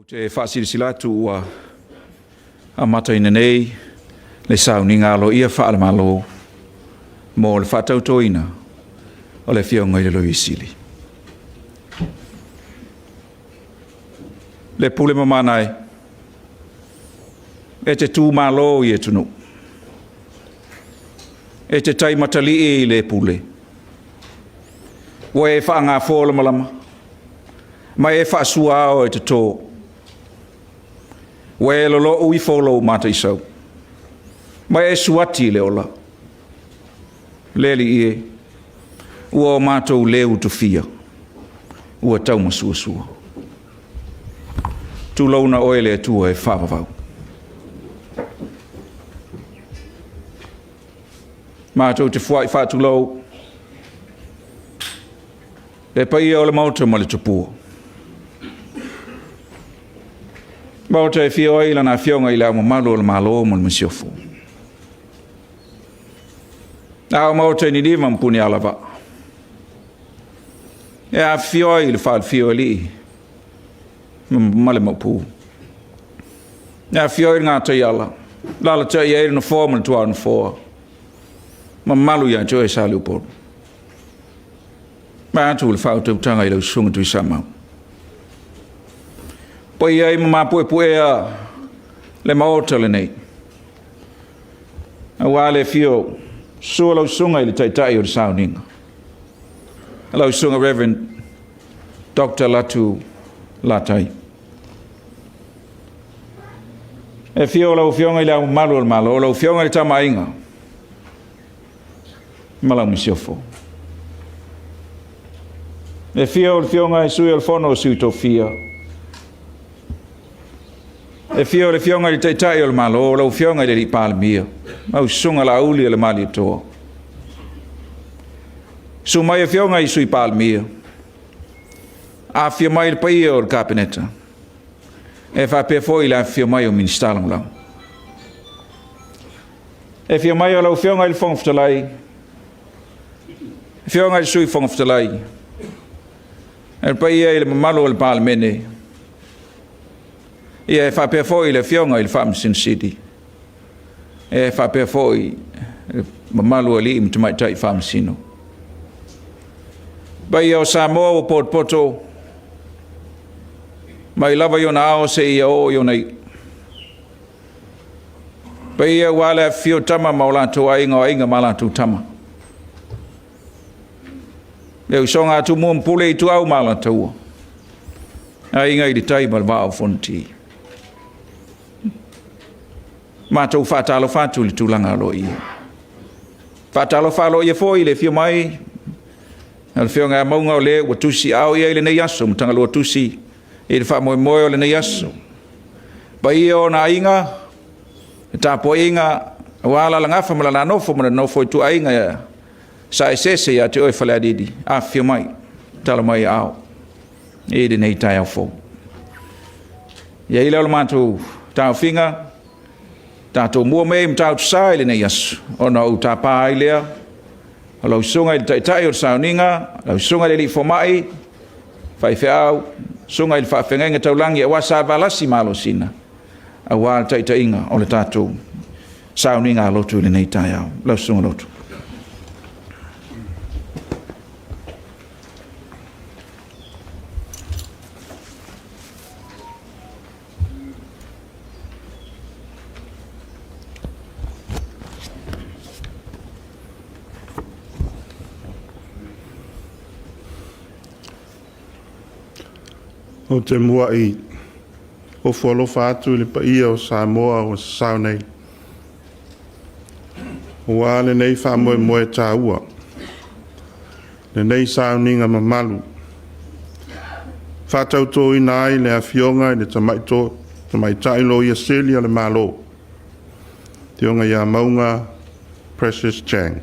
Ou te faasilasila atu ua amataina nei le sauniga aloaia faale-Malo mo le faatautoina o le Afioga i le Loia Sili. Le pule mamana e, e te tu malo i atunuu, e te taimatalii i le pule, ua e faagafoa le malama, ma e faasua ao e toto. Ua e lolou ifo lou mataisau, ma e suati le ola. Le Alii e, ua o matou le utufia, ua taumasuasua. Tulouna oe le Atua e faavavau. Matou te foai faatulou le paia o le Maota ma le Tupua. Maota e afio ai Lana Afioga i Le Ao Mamalu o le Malo ma le Masiofo. A o Maota i Niniva ma Punialavaa, e afifio ai le falefia o Alii ma le Maopu. E afifio ai le Gataiala, alaalatai ai le Nofoa ma le Tuanofoa, mamalu ia te oe Saleupolu. Vaeatu le faautautaga i lau Susuga Tuisamau. O paia e ma mapuepuea le Maota lenei, aua le afio, susu o lau Susuga i le Taitai o le Sauniga, lau Susuga Reverend Dr. Latu Latai. E afio lau Afioga i Le Ao Mamalu o le Malo, lau Afioga i le Tama a Aiga ma lau Masiofo. E afio le Afioga i le Sui o le Fono a Sui Tofia. E afio le Afioga i le Taitai o le Malo, lau Afioga i le Palemia, lau Susuga Laauli o le Malietoa. Susu mai Afioga i Sui Palemia, afifio mai le paia o le Kapeneta, e faapea foi le afifio mai o Minisita Lagolago. E afio mai lau Afioga i le Fofoga Fetalai, Afioga i le Sui Fofoga Fetalai, le paia i le mamalu o le Palemene, ia e faapea foi le Afioga i le Faamasino Sili, e faapea foi le mamalu o alii ma tamaitai faamasino. Paia o Samoa ua potopoto mai lava i ona ao seia oo i ona iu. Paia aua le afifio o Tama ma o latou Aiga, o Aiga ma latou Tama. Le usoga a Tumua ma Pule, Ituau ma Alataua, Aiga i le Tai ma le Vaa o Fonoti. Matou faatalofa atu i le tulaga aloaia. Faatalofa aloaia foi i le afio mai o le Afioga ia Mauga o le ua tusiaao i ai lenei aso ma Tagaloa Tusi i le faamoemoe o lenei aso. Paia o ona aiga, le tapuaiga aua Alalagafa ma le Nofo ma le nofo a ituaiga sa eseese ia te oe Falealili, afifio mai, tala mai aao i lenei taeao fou. I ai lea o le matou taofiga, tatou mua mea i Matautu Sa i lenei aso, ona ou tapa ai lea o lau susuga i le Taitai o le Sauniga, lau susuga i le Alii Fomai, faifeau, susuga i le Faafeagaiga Taulagi aua Sa Valasi Malosina, aua le taitaiga o le tatou sauniga a lotu i lenei taeao. Lau susuga Lotu. Ou te muai ofo alofa atu i le paia o Samoa ua sasao nei, aua lenei faamoemoe taua, lenei sauniga mamalu, faatautoina ai le Afioga i le Tamaitai Loia Sili a le Malo, Afioga ia Mauga Precious Chang.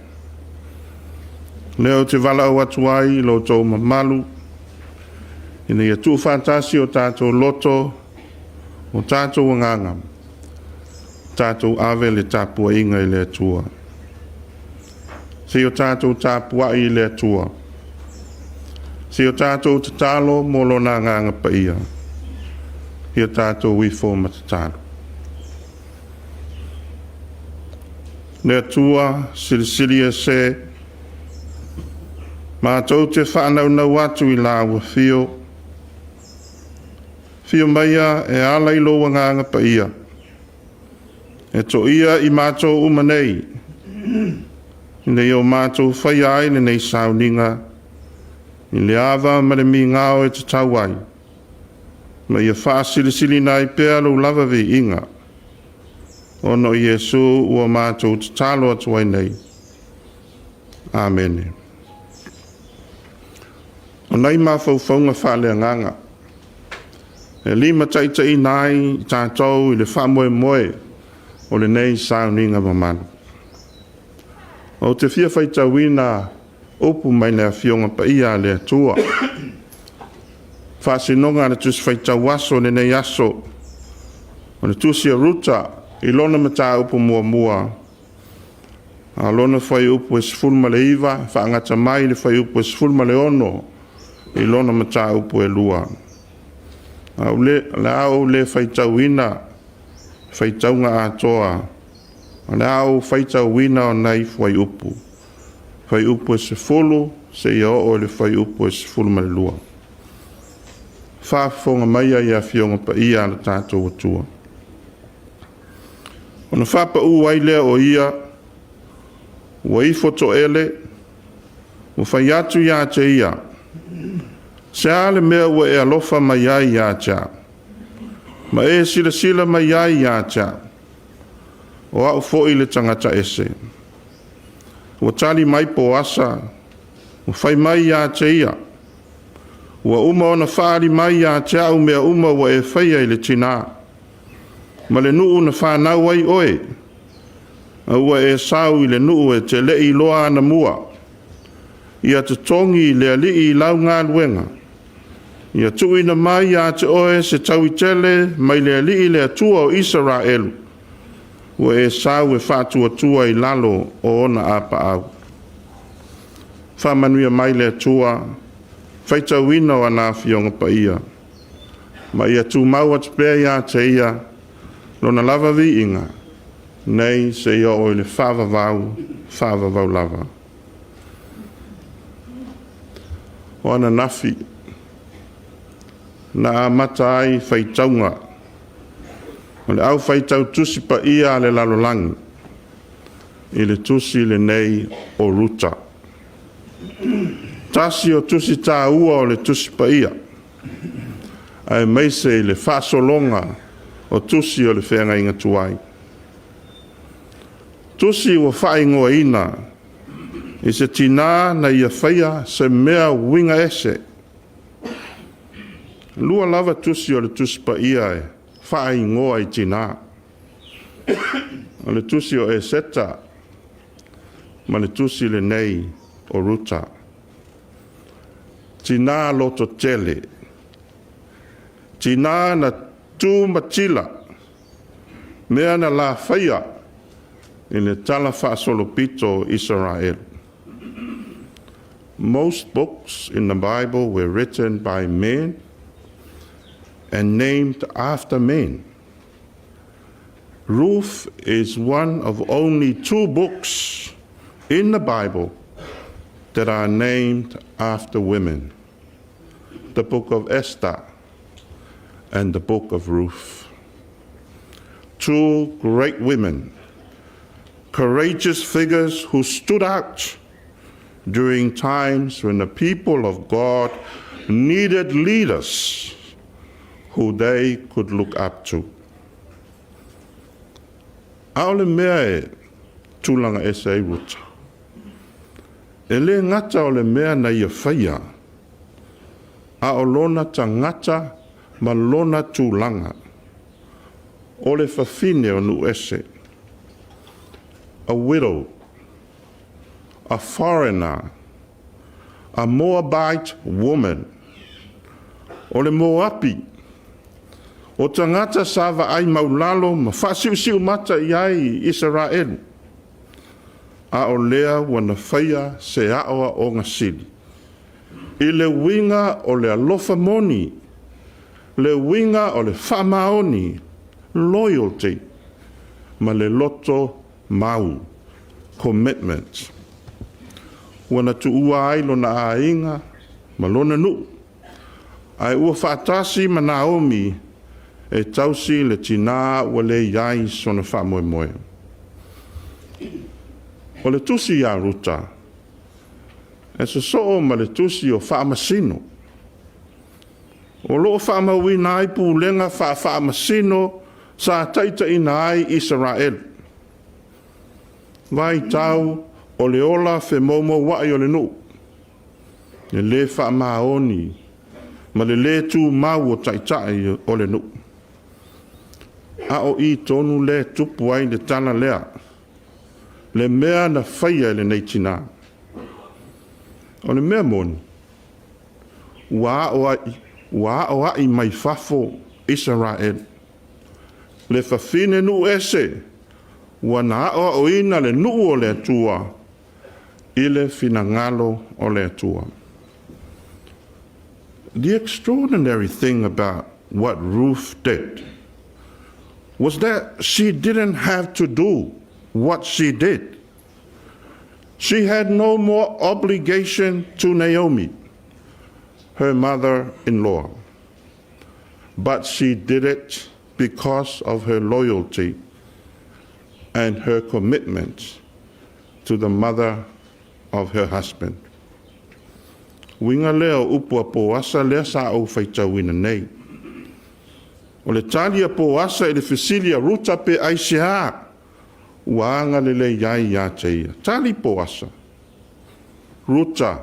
O lea ou te valaau atu ai i lo outou mamalu, ina ia tuufaatasi o tatou loto, o tatou agaga, tatou ave le tapuaiga i le Atua. Se i o tatou tapuai i le Atua, se i o tatou tatalo mo Lona Agaga Paia, Ia tatou ifo ma tatalo. Le Atua, silisili ese, matou te faanaunau atu i lau afio, afio maia e ala i lou Agaga Paia, e toia i matou uma nei, ina ia o matou faia ai lenei sauniga i le ava ma le migao e tatau ai, ma ia faasilisiliina ai pea lou lava viiga, ona o Iesu ua matou tatalo atu ai nei. Amene. O nai mafaufauga faaleagaga e limataitaiina ai i tatou i le faamoemoe o lenei sauniga mamalu. Ou te fia faitauina upu mai le Afioga Paia a le Atua. Faasinoga a le Tusi Faitau Aso i lenei aso, o le Tusi a Ruta i lona mataupu muamua, a o lona fuaiupu e 19, faagata mai i le fuaiupu e 16 i lona mataupu e 2. O le a ou le faitauina faitauga atoa, o le a ou faitauina o nai fuaiupu, fuaiupu e 10 seia oo i le fuaiupu e 12. Faafofoga maia i Afioga Paia a le tatou Atua. Ona faapau ai lea o ia, ua ifo toele, ua fai atu ia te ia, Se a le mea ua e alofa mai ai ia te au, ma e silasila mai ai ia te au, o au foi le tagata ese. Ua tali mai Poasa, ua fai mai ia te ia, Ua uma ona faaali mai ia te au mea uma ua e faia i le tinā, ma le nuu na fanau ai oe, a ua e sau i le nuu e te le i iloa anamua. Ia totogi le Alii i lau galuega, ia tuuina mai ia te oe se taui tele mai le Alii le Atua o Isaraelu, ua e sau e faatuatua i lalo o ona apaau. Faamanuia mai le Atua, faitauina o ana Afioga Paia, ma ia tumau atu pea ia te ia lona lava viiga, nei seia oo i le faavavau, faavavau lava. O ananafi na amata ai faitauga o le au faitau Tusi Paia a le lalolagi i le tusi lenei o Ruta. Tasi o tusi taua o le Tusi Paia, aemaise i le faasologa o tusi o le Feagaiga Tuai. Tusi ua faaigoaina i se tinā na ia faia se mea uiga ese. Lua lava tusi o le Tusi Paia e faaigoa i tinā. O le tusi o Eseta ma le tusi lenei o Ruta. Tinā loto tele, tinā na tu matila, mea na lafaia i le tala faasolopito o Isaraelu. Most books in the Bible were written by men and named after men. Ruth is one of only two books in the Bible that are named after women, the book of Esther and the book of Ruth. Two great women, courageous figures who stood out during times when the people of God needed leaders who they could look up to. ʻAʻole mea e tulaga ese ai Ruta. E le gata o le mea na ia faia, a o lona tagata ma lona tulaga, o le fafine o nuu ese, a widow, a foreigner, a Moabite woman, o le Moapi, o tagata sa vaai maulalo ma faasiusiu mata i ai i Isaraelu, a o lea ua na faia se aoaoga sili, i le uiga o le alofa moni. le uiga o le faamaoni, loyalty, ma le loto mau, commitment. Ua na tuua ai lona aiga ma lona nuu, ae ua faatasi ma Naomi e tausi le tinā ua le i ai sona faamoemoe. O le tusi ia Ruta, e sosoo ma le tusi o Faamasino. O lo o faamauina ai pulega faafaamasino sa taitaiina ai Isaraelu. Vaitau o le ola femoumouai o le nuu, le lē faamaoni ma le lē tumau o taitai o le nuu. A o i tonu lea e tupu ai le tala lea, le mea na faia e lenei tinā. O le mea moni, ua aoai mai fafo Isaraelu. Le fafine nuu ese, ua na aoaoina le nuu o le Atua i le finagalo o le Atua. The extraordinary thing about what Ruth did was that she didn't have to do what she did. She had no more obligation to Naomi, her mother in law. But she did it because of her loyalty and her commitment to the mother of her husband. Uiga lea o upu a Poasa lea sa ou faitauina nei. O le tali a Poasa i le fesili a Ruta pe aisea ua agalelei ai ia te ia. Tali Poasa. Ruta,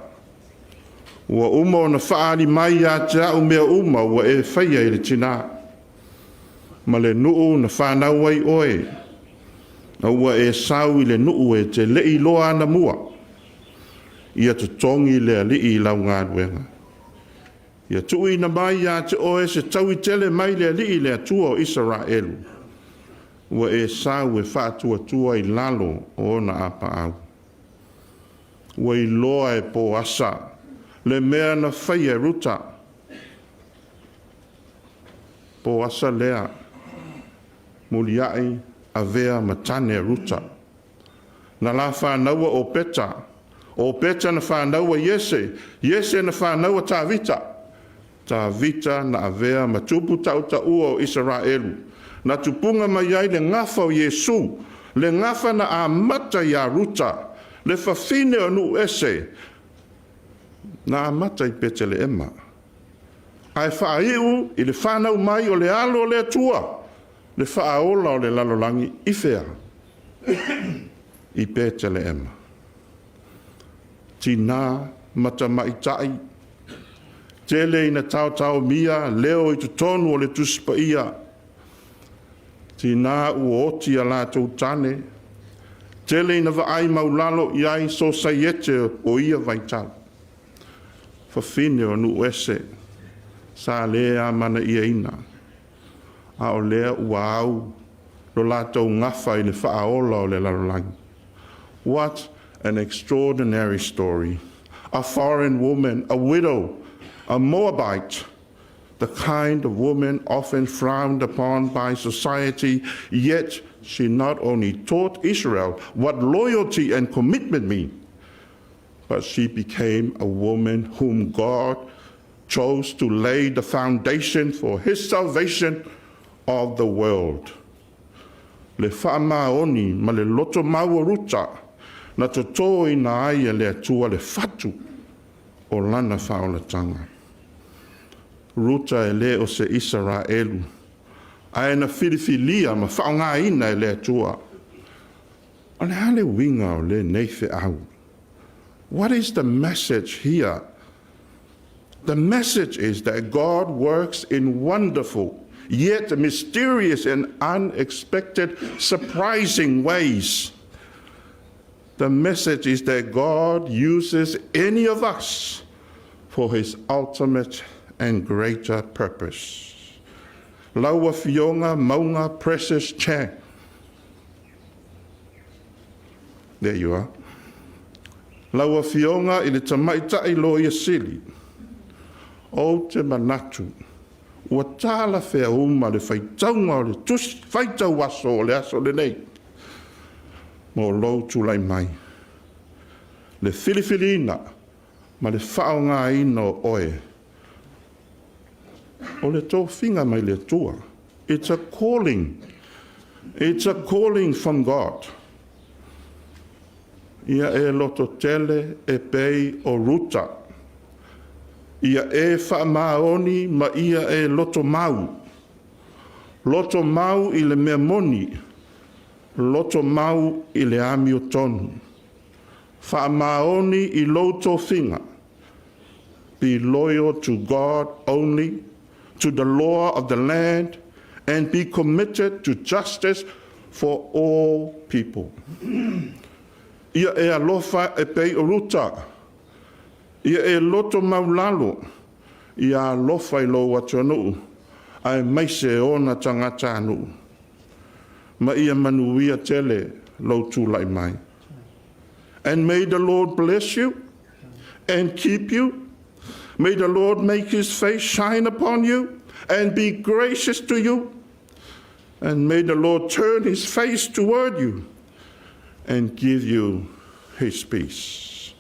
ua uma ona faaali mai ia te au mea uma ua e faia i le tinā. Ma le nuu na whanau ai oe, a ua e sau i le nuu e te le iloa anamua. Ia totogi le Alii i lau galuega. Ia tuuina mai ia te oe se taui tele mai le Alii le Atua o Isaraelu. Ua e sau e faatuatua i lalo o ona apaau. Ua iloa e Poasa le mea na faia e Ruta. Poasa lea, muliai avea ma tane a Ruta. Na la whānaua o Peta. O Peta na whānaua Iese. Iese na whānaua Tavita. Tavita na avea ma tupu tautaua o Isaraelu. Na tupuga mai ai le gafa o Iesu, le gafa na amata iā Ruta, le fafine o nuu ese, na amata i Peteleema. Ae faaiu i le fanau mai o le alo o le Atua, le faaola o le lalolagi i fea? I Peteleema. Tinā ma tamaitai, tele ina taotaomia leo i totonu o le Tusi Paia. Tinā ua oti a latou tane, tele ina vaai maulalo i ai sosaiete o ia vaitau. Fafine o nuu ese, sa le amanaiaina, a o lea ua au lo latou gafa i le faaola o le lalolagi. What an extraordinary story. A foreign woman, a widow, a Moabite, the kind of woman often frowned upon by society, yet she not only taught Israel what loyalty and commitment mean, but she became a woman whom God chose to lay the foundation for his salvation of the world. Le faamaoni ma le loto mau o Ruta na totoina ai e le Atua le fatu o lana faaolataga. Ruta e le o se Isaraelu, ae na filifilia ma faaaogaina e le Atua. O le a le uiga o lenei feau? What is the message here? The message is that God works in wonderful, yet mysterious and unexpected, surprising ways. The message is that God uses any of us for his ultimate and greater purpose. Lau Afioga Mauga Precious Chang. There you are. Lau Afioga i le Tamaitai Loia Sili. Ou te manatu, Ua talafea uma le faitauga o le tusi faitau aso o le aso lenei mo lou tulai mai, le filifiliina ma le faaaogaina o oe. O le tofiga mai le Atua. It's a calling. It's a calling from God. Ia e lototele e pei o Ruta. Ia e faamaoni ma ia e lotomau. Lotomau i le mea moni, lotomau i le amiotonu. Faamaoni i lou tofiga. Be loyal to God only, to the law of the land, and be committed to justice for all people. Ia e alofa e pei o Ruta. Ia e loto maulalo. Ia alofa i lou atunuu, aemaise ona tagatanuu. Ma ia manuia tele lou tulai mai. And may the Lord bless you and keep you. May the Lord make his face shine upon you and be gracious to you. And may the Lord turn his face toward you and give you his peace.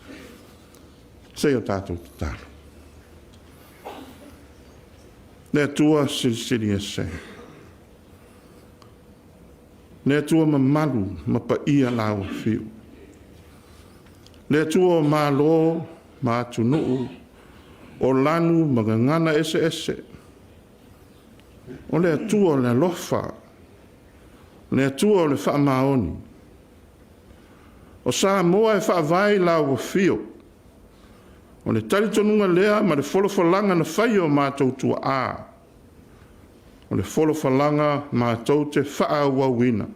Se i o tatou tatalo. Le Atua silisili ese. Le Atua mamalu ma paia lau afio. Le Atua o malo ma atunuu, o lanu ma gagana eseese. O le Atua o le alofa, le Atua o le faamaoni. O Samoa e faavae i lau afio. O le talitonuga lea ma le folafolaga na fai e o matou tuaa. O le folafolaga matou te faaauauina.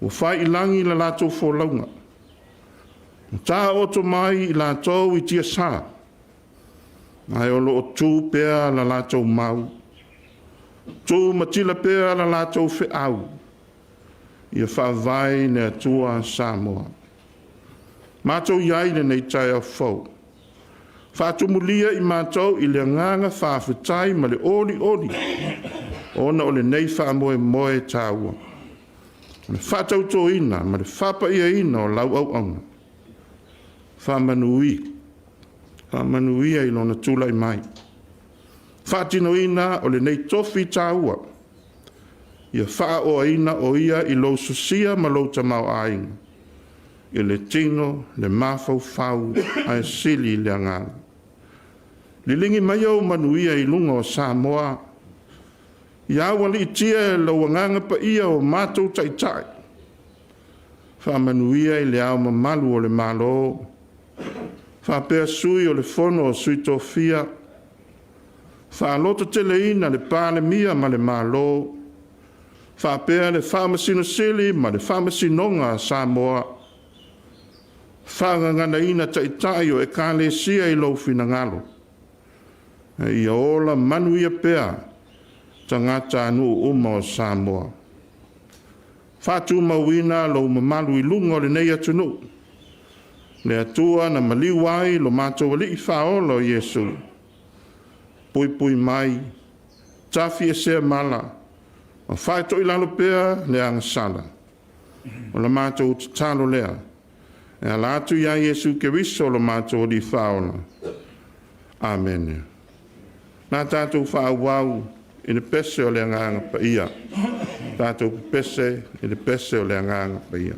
Ua fai i lagi la latou folauga, ua taoto mai i latou i tiasa, ae o lo o tu pea la latou mau, tu matila pea la latou feau, ia faavae i le Atua Samoa. Matou i ai i lenei taeao fou, faatumulia i matou i le agaga faafetai ma le olioli ona o lenei faamoemoe taua, o le faatautoina ma le faapaiaina o lau auauna. Faamanuia i lona tulai mai, faatinoina o lenei tofi taua, ia faaoaina o ia i lou sosia ma lou tamaoaiga, i le tino, le mafaufau ae sili le agaga. Liligi mai ou manuia i luga o Samoa, ia aualiitia e lou agaga paia o matou taitai, faamanuia i le ao mamalu o le Malo, faapea sui o le Fono a Sui Tofia, faalototeleina le Palemia ma le Malo, faapea le Faamasino Sili ma le Faamasinoga a Samoa, faagaganaina taitai o Ekalesia i lou finagalo, a ia ola manuia pea tagatanuu uma o Samoa. Faatumauina lou mamalu i luga o lenei atunuu, le Atua na maliu ai lo matou Alii Faaola o Iesu, puipui mai, tafiesea mala, ma faetoilalo pea le agasala. O la matou tatalo lea, e ala atu ia Iesu Keriso lo matou Alii Faaola. Amene. Na tatou faaauau i le pese o le Agaga Paia. Tatou pepese i le pese o le Agaga Paia.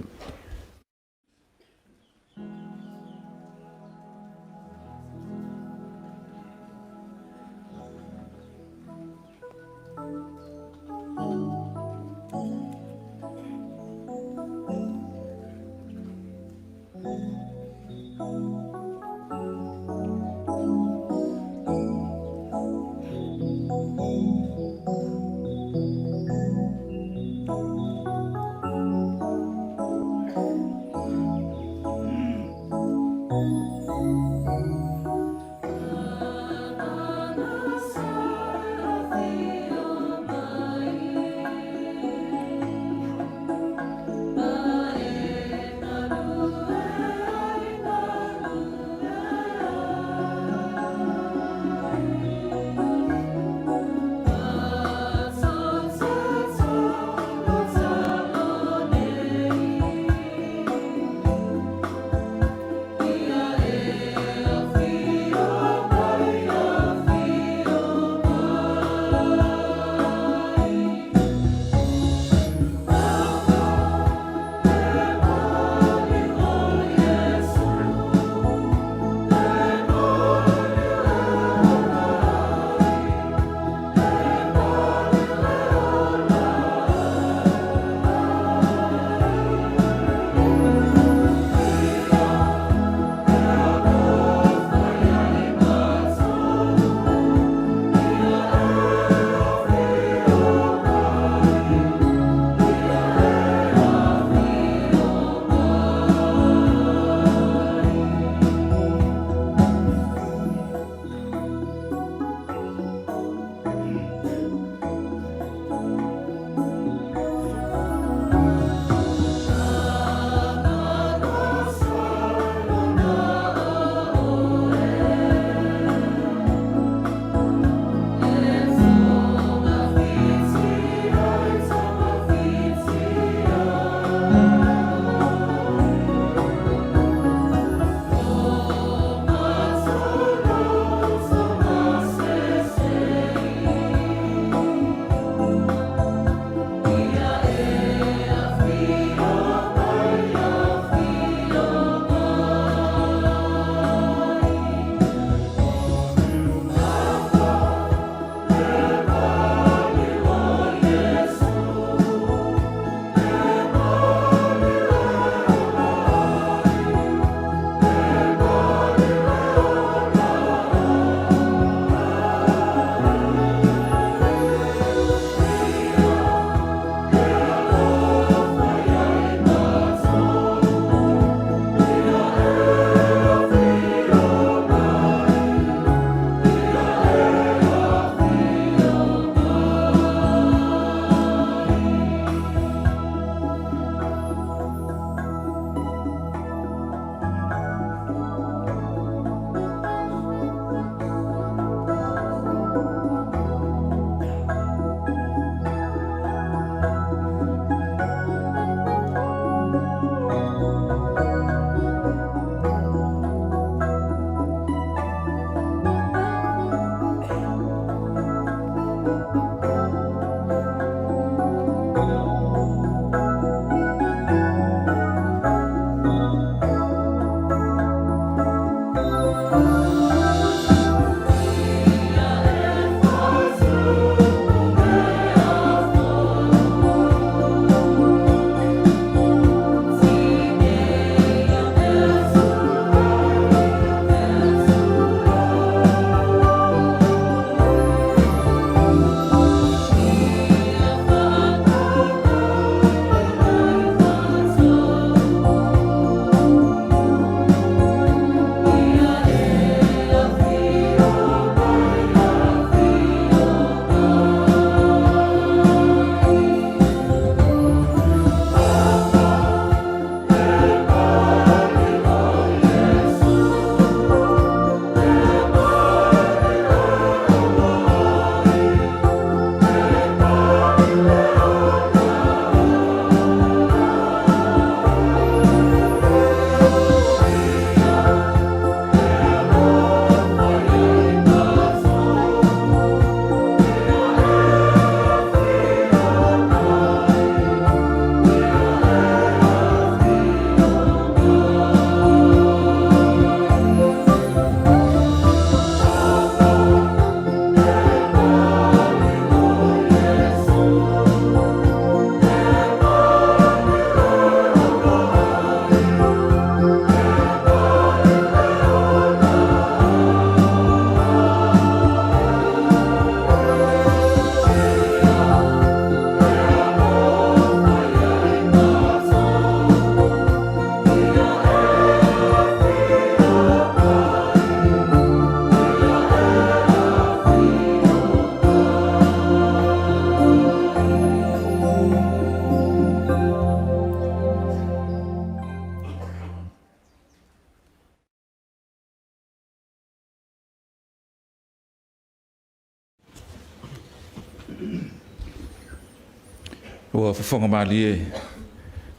Ua fofoga malie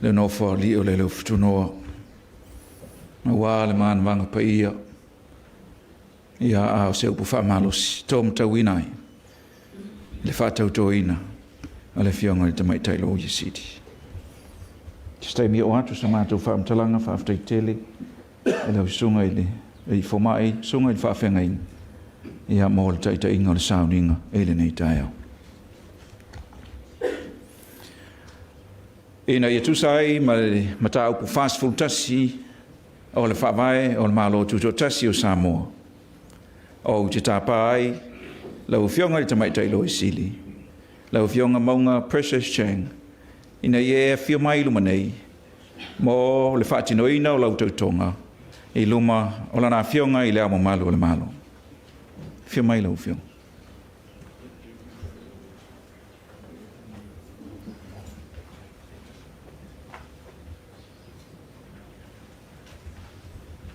le nofo alii o le Leufutunoa, aua le manavaga paia, ia a o se upu faamalosi, to matauina ai le faatautoina a le Afioga i le Tamaitai Loia Sili. Se taimi oo atu sa matou faamatalaga, faafetai tele i lau susuga i le alii fomai, susuga i le faafeagaiga, ia mo le taitaiga o le sauniga i lenei taeao. Ina ia tusa ai ma le mataupu 41 o le Faavae o le Malo Tutoatasi o Samoa, ou te tapa ai lau Afioga i le Tamaitai Loia Sili, lau Afioga Mauga Precious Chang, ina ia e afio mai i luma nei mo le faatinoina o lau tautoga i luma o Lana Afioga i Le Ao Mamalu o le Malo. Afio mai lau Afioga.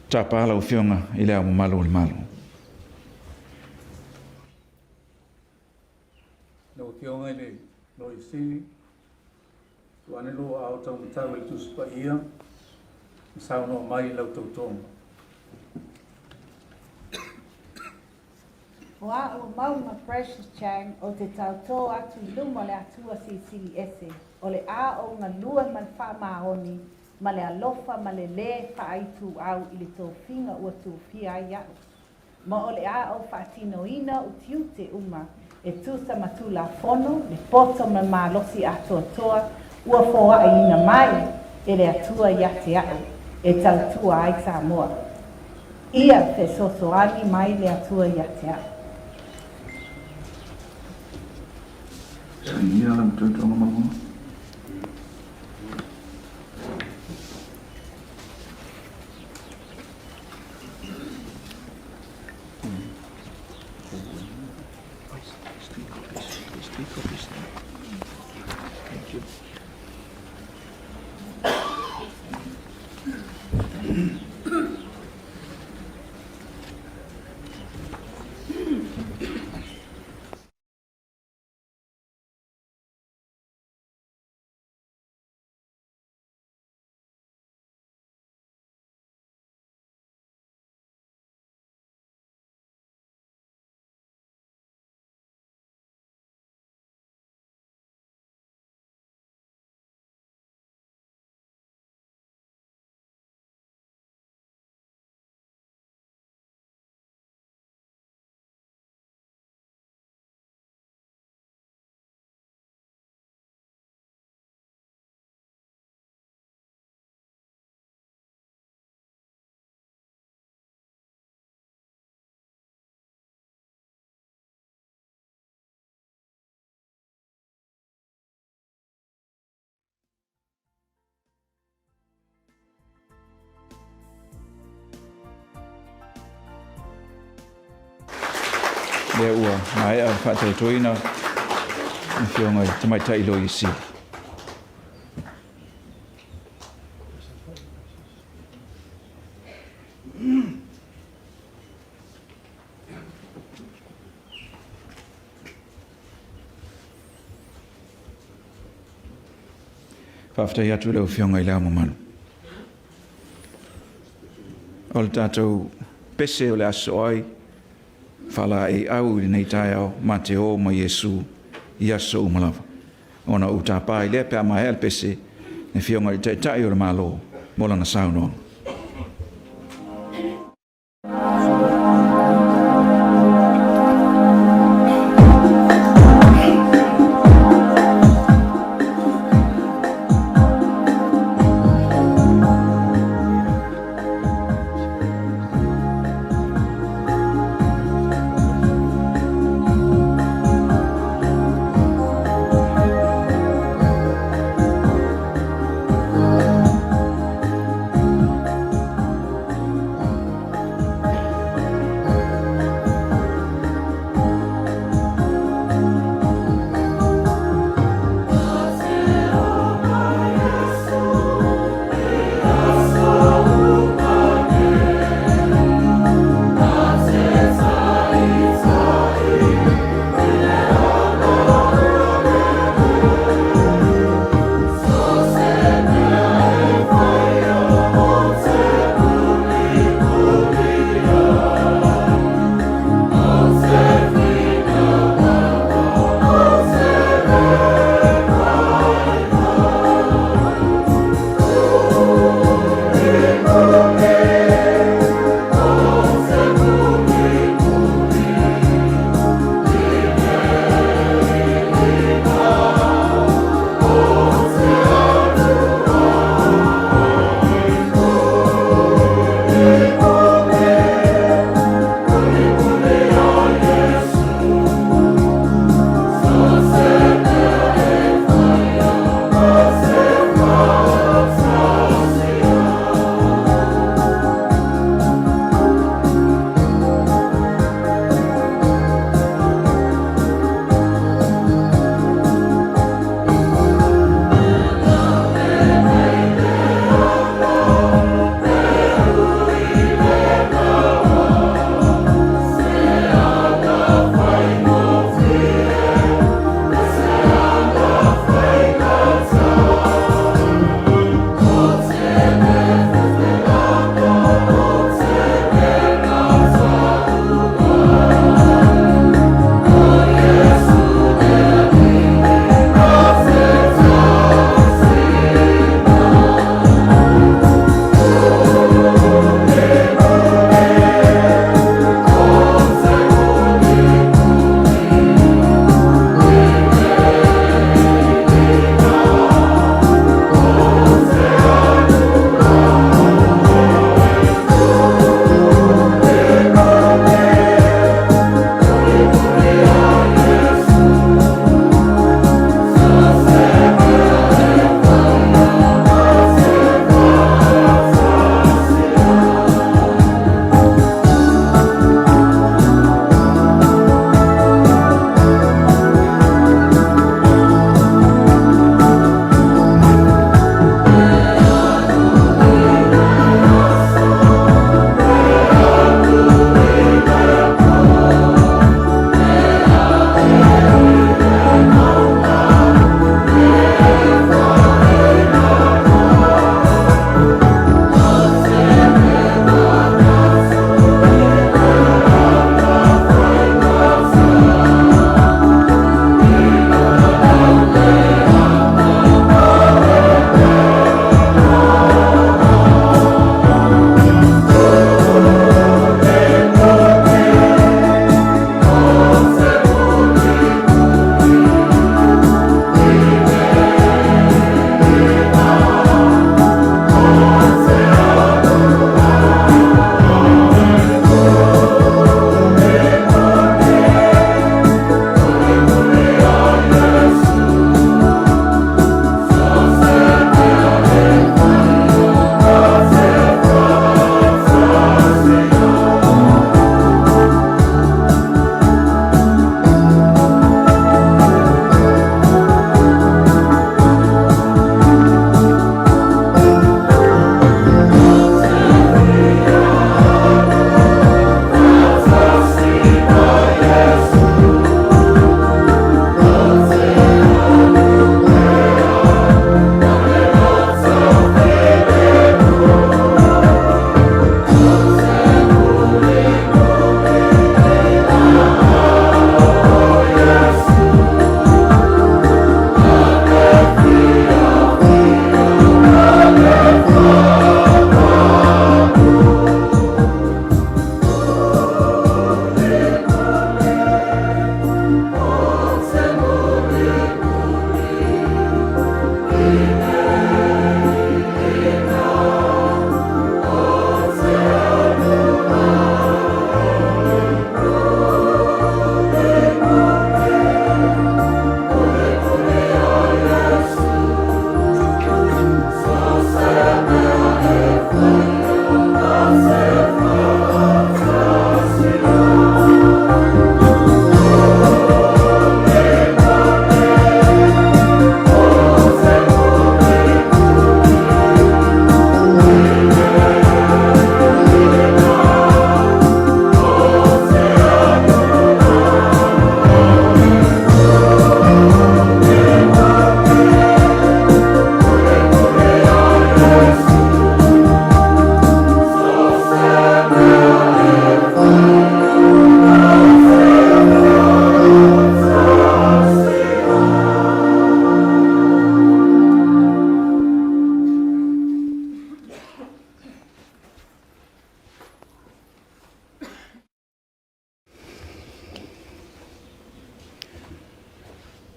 Tapa lau Afioga i Le Ao Mamalu o le Malo. Lau Afioga i le Loia Sili, tuu ane lou aao taumatau i le Tusi Paia ma saunoa mai i lau tautoga. O a'u o Mauga Precious Chang ou te tautō atu i luma o le Atua Silisili Ese, o le a ou galue ma le faamaoni ma le alofa ma le lē faaituau i le tofiga ua tofia ai a'u, ma o le a ou faatinoina ou tiute uma e tusa ma Tulafono, le poto ma le malosi atoatoa ua foaiina mai e le Atua ia te a'u e tautua ai Samoa. Ia fesoasoani mai le Atua ia te a'u. Sainia lau tautoga mauga. Lea ua maea le faatautoina le Afioga i le Tamaitai Loia Sili. Faafetai atu i lau Afioga i Le Ao Mamalu. O le tatou pese o le aso ai, faalaeiau i lenei taeao, ma te o ma Iesu i aso uma lava. Ona ou tapa ai lea pe a maea le pese, le Afioga i le Taitai o le Malo mo lana saunoaga.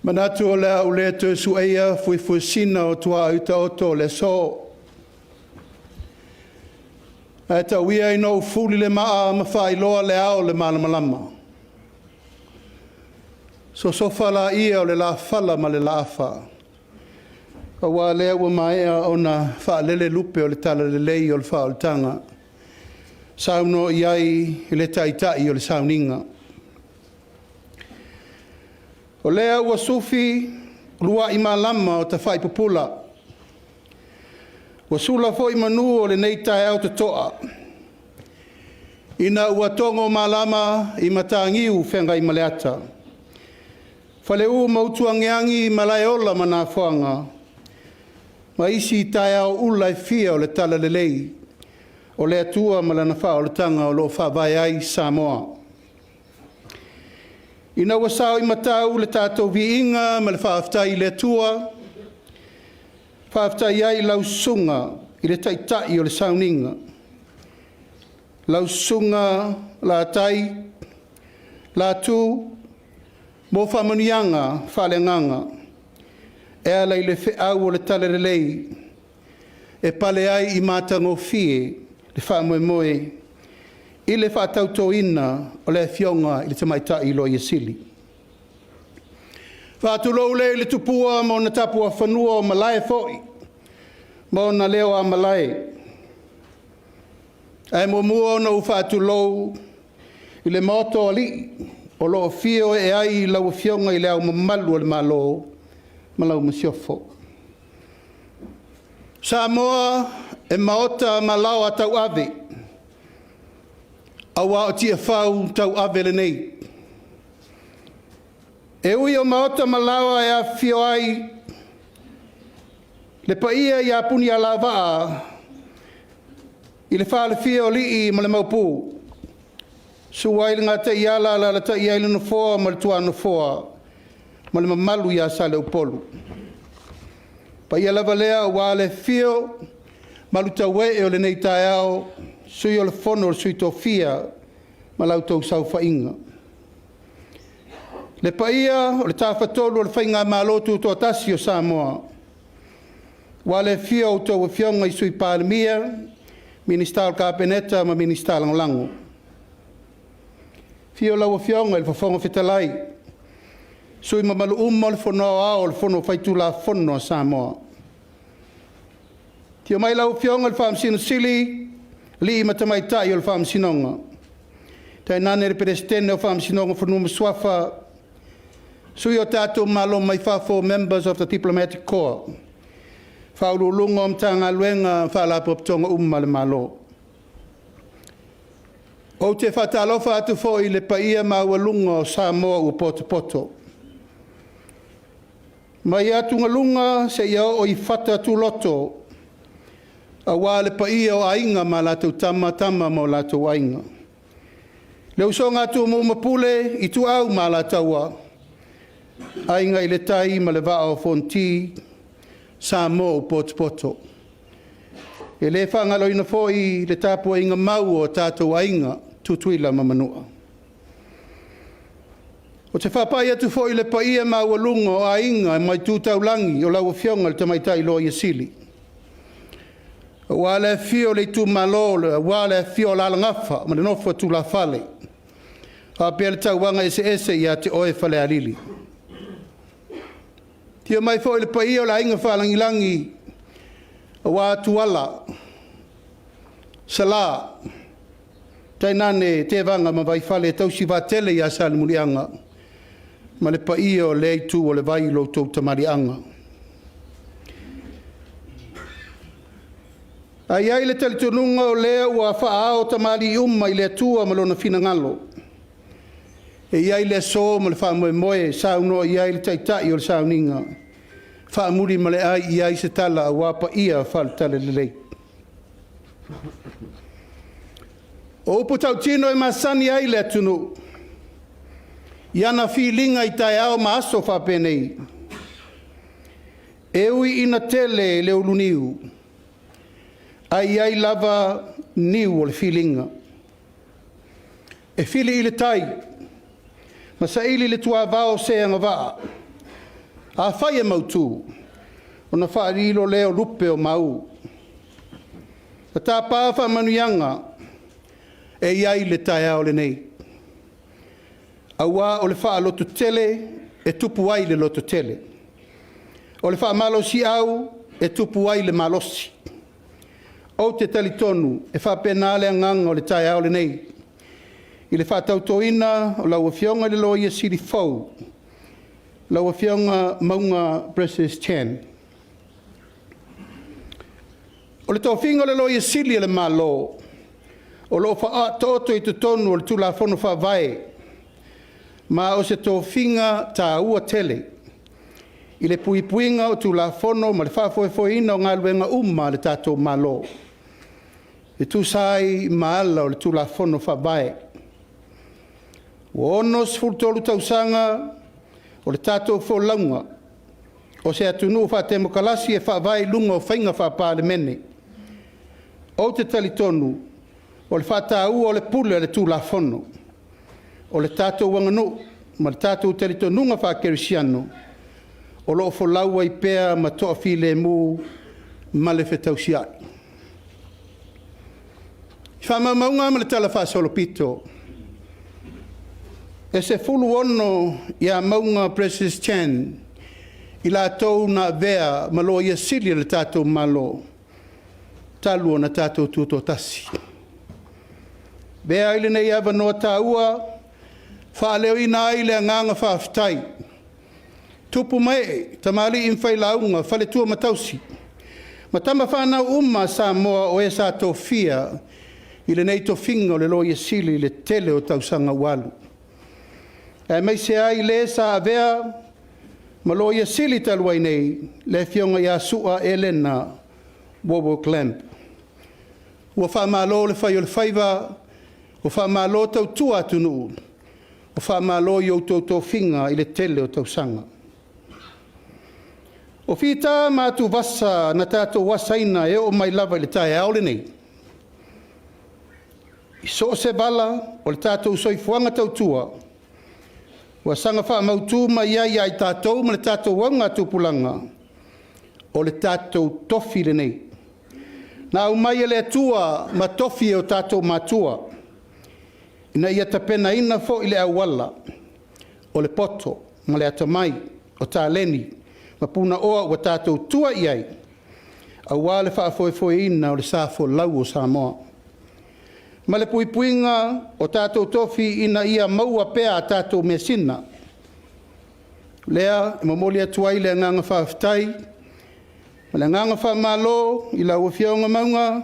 Manatu o le a ou le toe sueia fuefuesina o tuaoi taoto o le aso. Ae tau ia ina ou fuli le maa ma faailoa le ao o le malamalama. Sosofa laia o le lafala ma le laafa, aua o lea ua maea ona faalele lupe o le talalelei o le faaolataga, saunoa i ai le Taitai o le sauniga. O lea ua sufi luai malama o tafaipupula, ua sula foi manu o lenei taeao totoa, ina ua togo malama i Mataniu Feagaimaleata, Faleu ma Utuagiagi Malaeola ma Nafoga ma isi taeao ula e fia o le talalelei o le Atua ma Lana faaolataga o lo o faavae ai Samoa. Ina ua sao i matau le tatou viiga ma le faafetai i le Atua, faafetai ai i lau susuga i le Taitai o le sauniga, lau Susuga Latai Latu mo faamanuiaga faaleagaga e ala i le feau o le talalelei e pale ai i matagofie le faamoemoe i le faatautoina o le Afioga i le Tamaitai Loia Sili. Faatulou lea i le tupua ma ona tapuafanua o malae foi ma ona leo a malae. Ae muamua ona ou faatulou i le Maota o Alii o lo o afio ee ai lau Afioga i Le Ao Mamalu o le Malo ma lau Masiofo. Samoa e maota ma laoa tauave, aua o Tiafau tauave lenei. E ui o maota ma laoa e afifio ai le paia ia Punialavaa i le falefia o Alii ma le Maopu, susu ai le Gataiala, alaalatai ai le Nofoa ma le Tuanofoa ma le mamalu ia Saleupolu. Paia lava lea aua le afio malutauee o lenei taeao, Sui o le Fono a Sui Tofia ma la outou saofaiga. Le paia o le Tafatolu o le Faigamalo Tutoatasi o Samoa, aua le afio o a outou Afioga i Sui Palemia, Minisita o le Kapeneta ma Minisita Lagolago. Afio lau Afioga i le Fofoga Fetalai, sui usufono mamalu uma o le Fono Aoao o le Fono Faitulafono a Samoa. Afio mai lau Afioga i le Faamasino Sili, alii ma tamaitai o le Faamasinoga, tainane le Peresetene o Faamasinoga o Fanua ma Suafa, sui o tatou Malo mai fafo, members of the Diplomatic Corps, Faauluuluga o Matagaluega ma Faalapotopotoga uma a le Malo. Ou te faatalofa atu foi i le paia maualuga o Samoa ua potopoto, mai atugaluga seia oo i fata tuloto, aua le paia o Aiga ma latou Tama, Tama ma o latou Aiga, le usoga a Tumua ma Pule, Ituau ma Alataua, Aiga i le Tai ma le Vaa o Fonoti, Samoa ua potopoto. E le faagaloina foi le tapuaiga mau a o tatou aiga, Tutuila ma Manua. Ou te faapai atu foi i le paia maualuga o Aiga ma Itu Taulagi o lau Afioga i le Tamaitai Loia Sili, aua le afio o le itumalo aua le afio o Alalagafa ma le nofo a tulafale, faapea le tauvaga eseese ia te oe Falealili. Afio mai foi le paia o le Aiga Faalagilagi aua Tuala, Sala, tainane Tevaga ma Vaifale e tausi vaatele ia Salemuliaga ma le paia o lea itu o le vai i lo outou tamaliiaga. Ae i ai le talitonuga o lea ua faaao tamalii uma i le Atua ma Lona finagalo, e i ai le aso ma le faamoemoe e saunoa i ai le Taitai o le sauniga, faamuli ma le ai i ai se tala aua paia faale-Talalelei. O upu tautino e masani ai le atunuu i ana filiga i taeao ma aso faapenei, e ui ina tele le uluniu, ae i ai lava niu o le filiga. E fili i le tai ma saili i le tuavao se agavaa. Afai e mautu, ona faalilo lea o lupe o mau. Na tapa faamanuiaga e i ai le taeao lenei, aua o le faalototele e tupu ai le lototele, o le faamalosiau e tupu ai le malosi. Ou te talitonu e faapena le agaga o le taeao lenei i le faatautoina o lau Afioga i le Loia Sili fou, lau Afioga Mauga Precious Chen. O le tofiga o le Loia Sili a le Malo, o lo o faataoto i totonu o le Tulafono Faavae, ma o se tofiga taua tele i le puipuiga o Tulafono ma le faafoefoeina o galuega uma a le tatou Malo e tusa ai ma ala o le Tulafono Faavae. Ua 63 tausaga o le tatou folauga o se atunuu faatemokarasi e faavae i luga o faiga faa-Palemene. Ou te talitonu o le faataua o le pule a le Tulafono, o le tatou aganuu ma le tatou talitonuga faakerisiano o lo o folau ai pea ma toafilemu ma le fetausiai. I faamaumauga ma le talafaasolopito, e 16 ia Mauga Precious Chen i latou na avea ma Loia Sili a le tatou Malo talu ona tatou tutoatasi. Avea ai lenei avanoa taua e faaleoina ai le agaga faafetai, tupu ma ee, tamalii ma failauga, faletua ma tausi, ma tama fanau uma a Samoa o e sa tofia i lenei tofiga o le Loia Sili i le tele o tausaga ua alu, aemaise ai le sa avea ma Loia Sili talu ai nei, le Afioga ia Su'a Elena Wawok Lamb. Ua faamalo le fai o le faiva, ua faamalo tautua atunuu, ua faamalo i outou tofiga i le tele o tausaga. O fita ma atuvasa na tatou asaina e oo mai lava i le taeao lenei, i so o se vala o le tatou soifuaga tautua, ua saga faamautu mai ai ia i tatou ma le tatou augatupulaga, o le tatou tofi lenei na aumai e le Atua ma tofi e o tatou matua, ina ia tapenaina foi le auala o le poto ma le atamai, o taleni ma punaoa ua tatou tua i ai aua le faafoefoeina o le sa folau o Samoa ma le puipuiga o tatou tofi ina ia maua pea a tatou measina. Lea e momoli atu ai le agaga faafetai ma le agaga faamalo i lau Afioga Mauga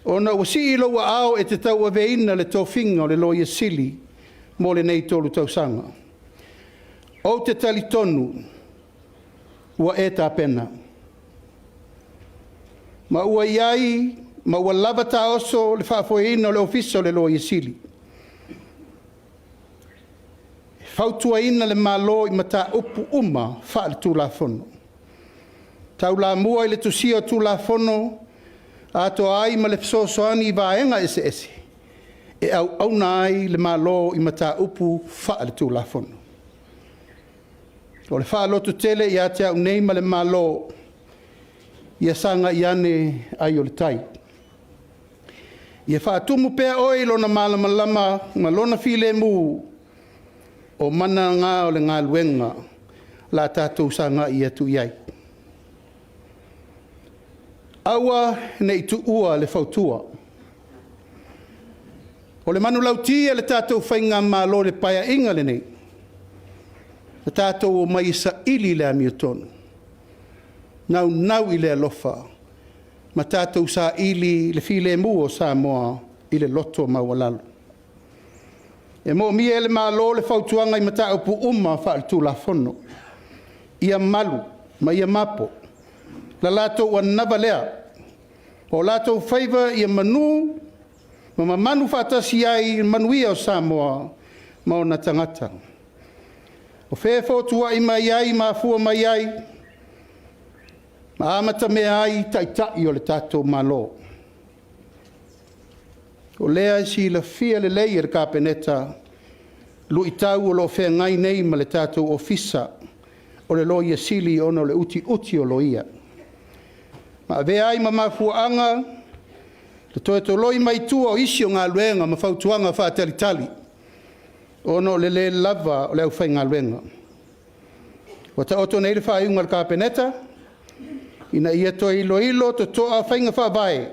ona ua sii i lou aao e te tauaveina le tofiga o le Loia Sili mo lenei 3 tausaga. Ou te talitonu ua e tapena ma ua i ai ma ua lava taoso le faafoeina o le Ofisa o le Loia Sili, e fautuaina le Malo i mataupu uma faale-Tulafono, taulamua i le tusia o Tulafono, atoa ai ma le fesoasoani i vaega eseese e auauna ai le Malo i mataupu faale-Tulafono. O le faalototele ia te au nei ma le Malo, ia sagai ane ai o le tai. Ia faatumu pea oe i Lona malamalama ma Lona filemu, o mana na o le galuega o le a tatou sagai atu i ai. Aua ne i tuua le fautua. O le manulauti a le tatou faigamalo i le Paeaiga lenei, na tatou omai e saili le amiotonu, naunau i le alofa ma tatou saili le filemu o Samoa i le loto maualalo. E moomia e le Malo le fautuaga i mataupu uma faale-Tulafono, ia malu ma ia mapo la latou anava lea, o latou faiva ia manu ma mamanu faatasi ai le manuia o Samoa ma ona tagata. O fea e fotuai mai ai ma afua mai ai ma amatamea ai Taitai o le tatou Malo. O lea e silafia lelei e le Kapeneta luitau o lo o feagai nei ma le tatou Ofisa o le Loia Sili ona o le utiuti o loia, ma avea ai ma mafuaaga le toe toloi mai tua o isi o galuega ma fautuaga faatalitali ona o le le lava o le aufaigaluega. Ua taoto nei le faaiuga a le Kapeneta ina ia toe iloilo totoa faiga faavae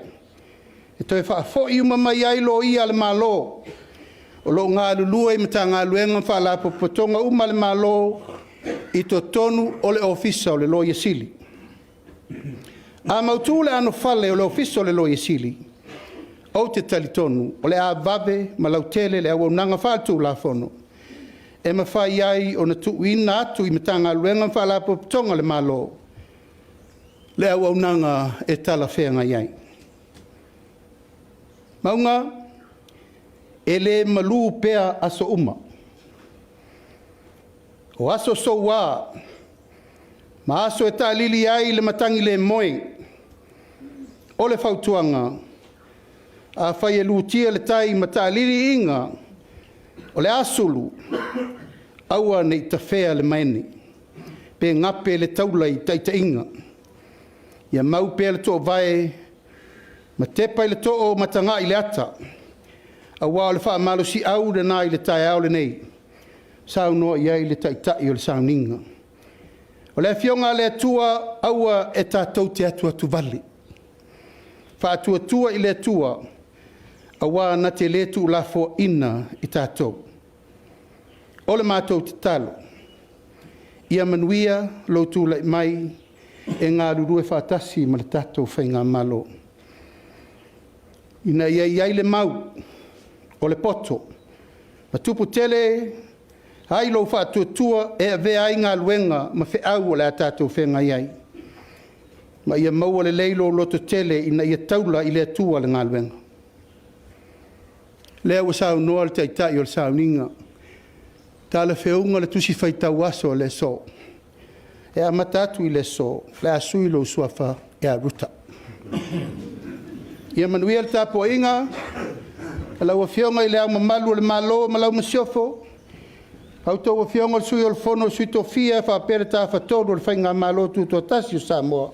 e toe faafoi uma mai ai loia a le Malo o lo o galulue i Matagaluega ma Faalapotopotoga uma a le Malo i totonu o le Ofisa o le Loia Sili. A mautu le anofale o le Ofisa o le Loia Sili, ou te talitonu o le a vave ma lautele le auaunaga faale-Tulafono e mafai ai ona tuuina atu i Matagaluega ma Faalapotopotoga a le Malo le auaunaga e talafeagai ai. Mauga, e le malu pea aso uma. O aso soua ma aso e taalili ai le matagi le moe. O le fautuaga, afai e lutia le tai ma taalili iiga, o le a sulu, aua ne i tafea le manene pe gape le taula i taitaiga. Ia mau pea le toovae ma tepa i le too ma tagai i le ata, aua o le faamalosiau lena i le taeao lenei, saunoa i ai le Taitai o le sauniga. O le Afioga a le Atua, aua e tatou te atuatuvale, faatuatua i le Atua, aua na te le tuulafoaiina i tatou. O le matou tatalo, ia manuia lou tulai mai e galulue faatasi ma le tatou Faigamalo, ina ia i ai le mau o le poto ma tupu tele ai lou faatuatua e avea ai galuega ma feau o le a tatou feagai ai, ma ia maua lelei lou lototele ina ia taula i le Atua le galuega. O lea ua saunoa le Taitai o le sauniga, talafeuga le Tusi Faitau Aso o le aso. E amata atu i le aso, o le a sui lou suafa ia Ruta. Ia manuia le tapuaiga a lau Afioga i Le Ao Mamalu o le Malo ma lau Masiofo, a outou Afioga i le Sui o le Fono a Sui Tofia faapea le Tafatolu o le Faigamalo Tutoatasi o Samoa,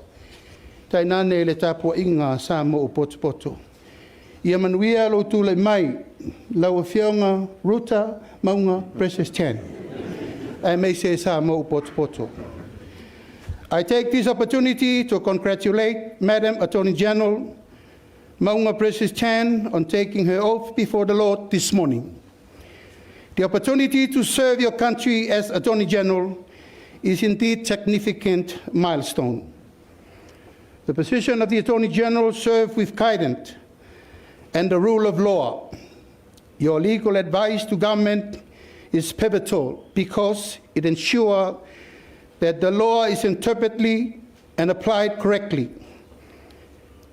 tainane le tapuaiga a Samoa ua potopoto. Ia manuia lou tulai mai lau Afioga Ruta Mauga Precious Chan, aemaise Samoa ua potopoto. I take this opportunity to congratulate Madam Attorney General Mauga Precious Chan on taking her oath before the Lord this morning. The opportunity to serve your country as Attorney General is indeed significant milestone. The position of the Attorney General serves with guidance and the rule of law. Your legal advice to government is pivotal because it ensures that the law is interpreted and applied correctly.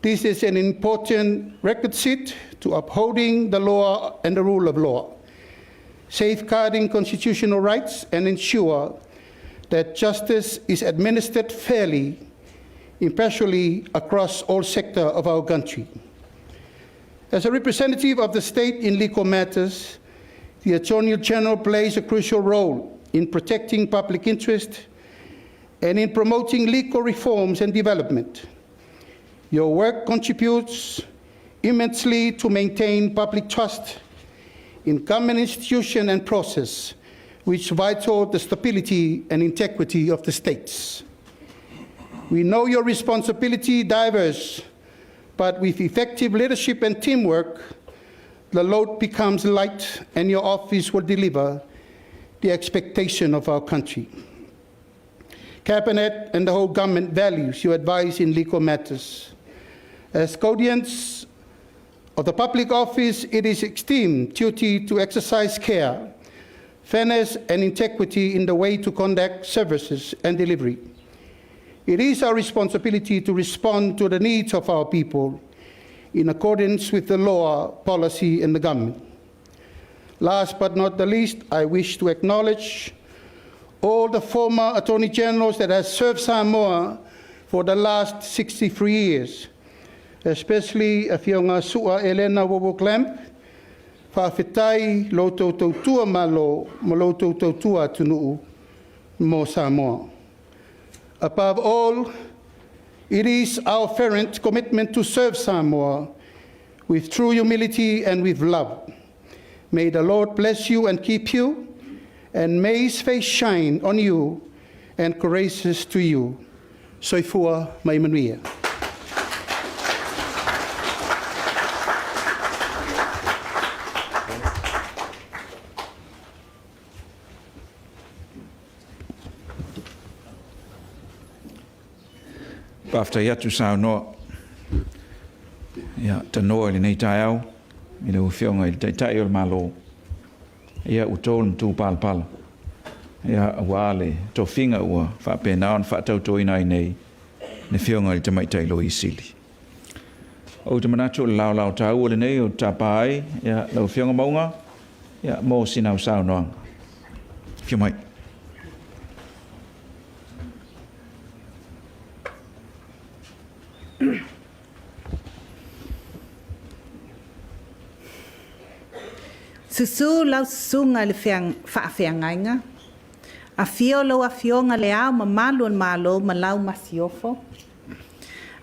This is an important requisite to upholding the law and the rule of law, safeguarding constitutional rights, and ensure that justice is administered fairly, impartially across all sectors of our country. As a representative of the state in legal matters, the Attorney General plays a crucial role in protecting public interest and in promoting legal reforms and development. Your work contributes immensely to maintain public trust in government institution and process, which vital the stability and integrity of the states. We know your responsibility diverse, but with effective leadership and teamwork, the load becomes light and your office will deliver the expectation of our country. Cabinet and the whole government values your advice in legal matters. As guardians of the public office, it is esteemed duty to exercise care, fairness and integrity in the way to conduct services and delivery. It is our responsibility to respond to the needs of our people in accordance with the law, policy and the government. Last but not the least, I wish to acknowledge all the former Attorney Generals that have served Samoa for the last 63 years, especially Afioga Su'a Elena Wowo Clamp, faafetai lo outou tautua malo ma lo outou tautua atunuu mo Samoa. Above all, it is our fervent commitment to serve Samoa with true humility and with love. May the Lord bless you and keep you, and may his face shine on you and gracious to you. Soifua ma ia manuia. Faafetai atu saunoa. Ia, tanoa i lenei taeao i lau Afioga i le Taitai o le Malo. Ia, ua to le matupalapala, ia, aua le tofiga ua faapena ona faatautoina ai nei le Afioga i le Tamaitai Loia Sili. Ou te manatu o le laolao taua lenei ou te tapa ai, ia, lau Afioga Mauga, ia, mo sina au saunoaga. Afio mai. Susu lau susuga i le faafeagaiga, afio lau Afioga Le Ao Mamalu o le Malo ma lau Masiofo,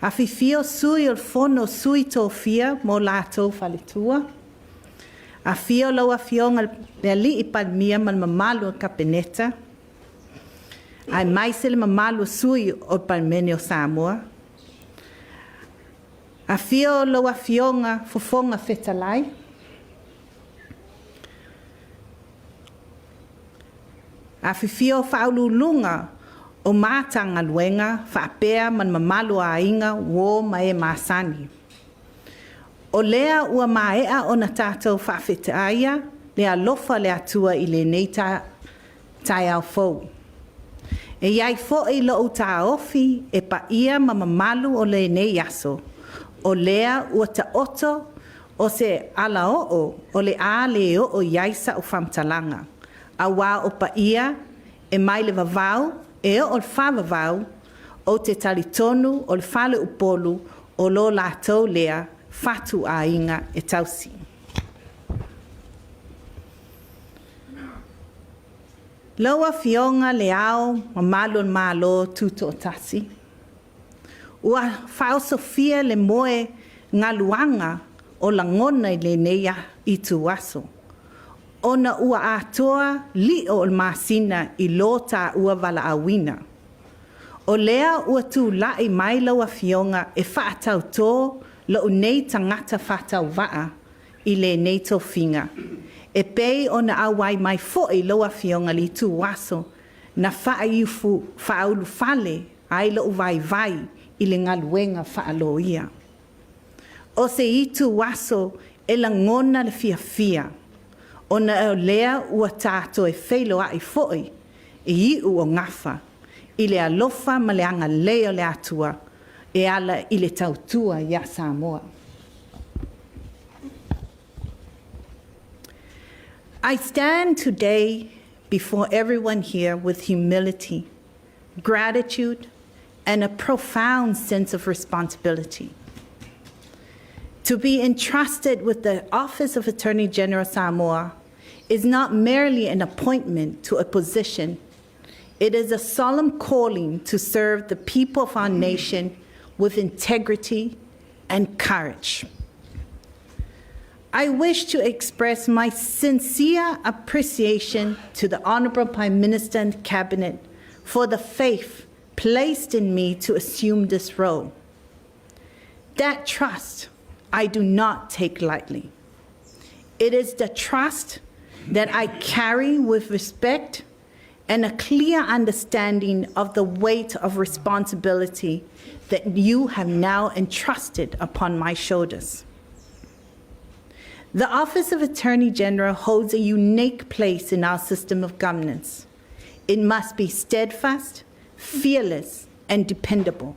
afifio sui o le Fono Sui Tofia ma o latou faletua, afio lau Afioga le Alii Palemia ma le mamalu o le Kapeneta, aemaise le mamalu o sui o le Palemene o Samoa. Afio lau Afioga Fofoga Fetalai, afifio faauluuluga o Matagaluega faapea ma le mamalu o aiga, uo ma e masani. O lea ua maea ona tatou faafetaia le alofa o le Atua i lenei taeao fou. E i ai foi lo'u taofi e paia ma mamalu o lenei aso, o lea ua taoto o se alaoo o le a le oo i ai sa'u faamatalaga, auā o paia e mai le vavau e oo i le faavavau. Ou te talitonu o le faleupolu o lo latou lea fatuaiga e tausi. Lau Afioga Le Ao Mamalu o le Malo Tutoatasi, ua faaosofia le moe galuaga o lagona i lenei ituaso, ona ua atoa lio o le masina i lo taua valaauina. O lea ua tulai mai lau Afioga e faatautō lo'u nei tagata faatauvaa i lenei tofiga, e pei ona auai mai foi lau Afioga i le ituaso na faaulufale ai lo'u vaivai i le galuega faaloia. O se ituaso e lagona le fiafia, ona o lea ua ta toe feiloai foi i iu o gafa i le alofa ma le agalelei o le Atua e ala i le tautua iā Samoa. I stand today before everyone here with humility, gratitude, and a profound sense of responsibility. To be entrusted with the Office of Attorney General Samoa is not merely an appointment to a position. It is a solemn calling to serve the people of our nation with integrity and courage. I wish to express my sincere appreciation to the Honorable Prime Minister and Cabinet for the faith placed in me to assume this role. That trust I do not take lightly. It is the trust that I carry with respect and a clear understanding of the weight of responsibility that you have now entrusted upon my shoulders. The Office of Attorney General holds a unique place in our system of governance. It must be steadfast, fearless, and dependable.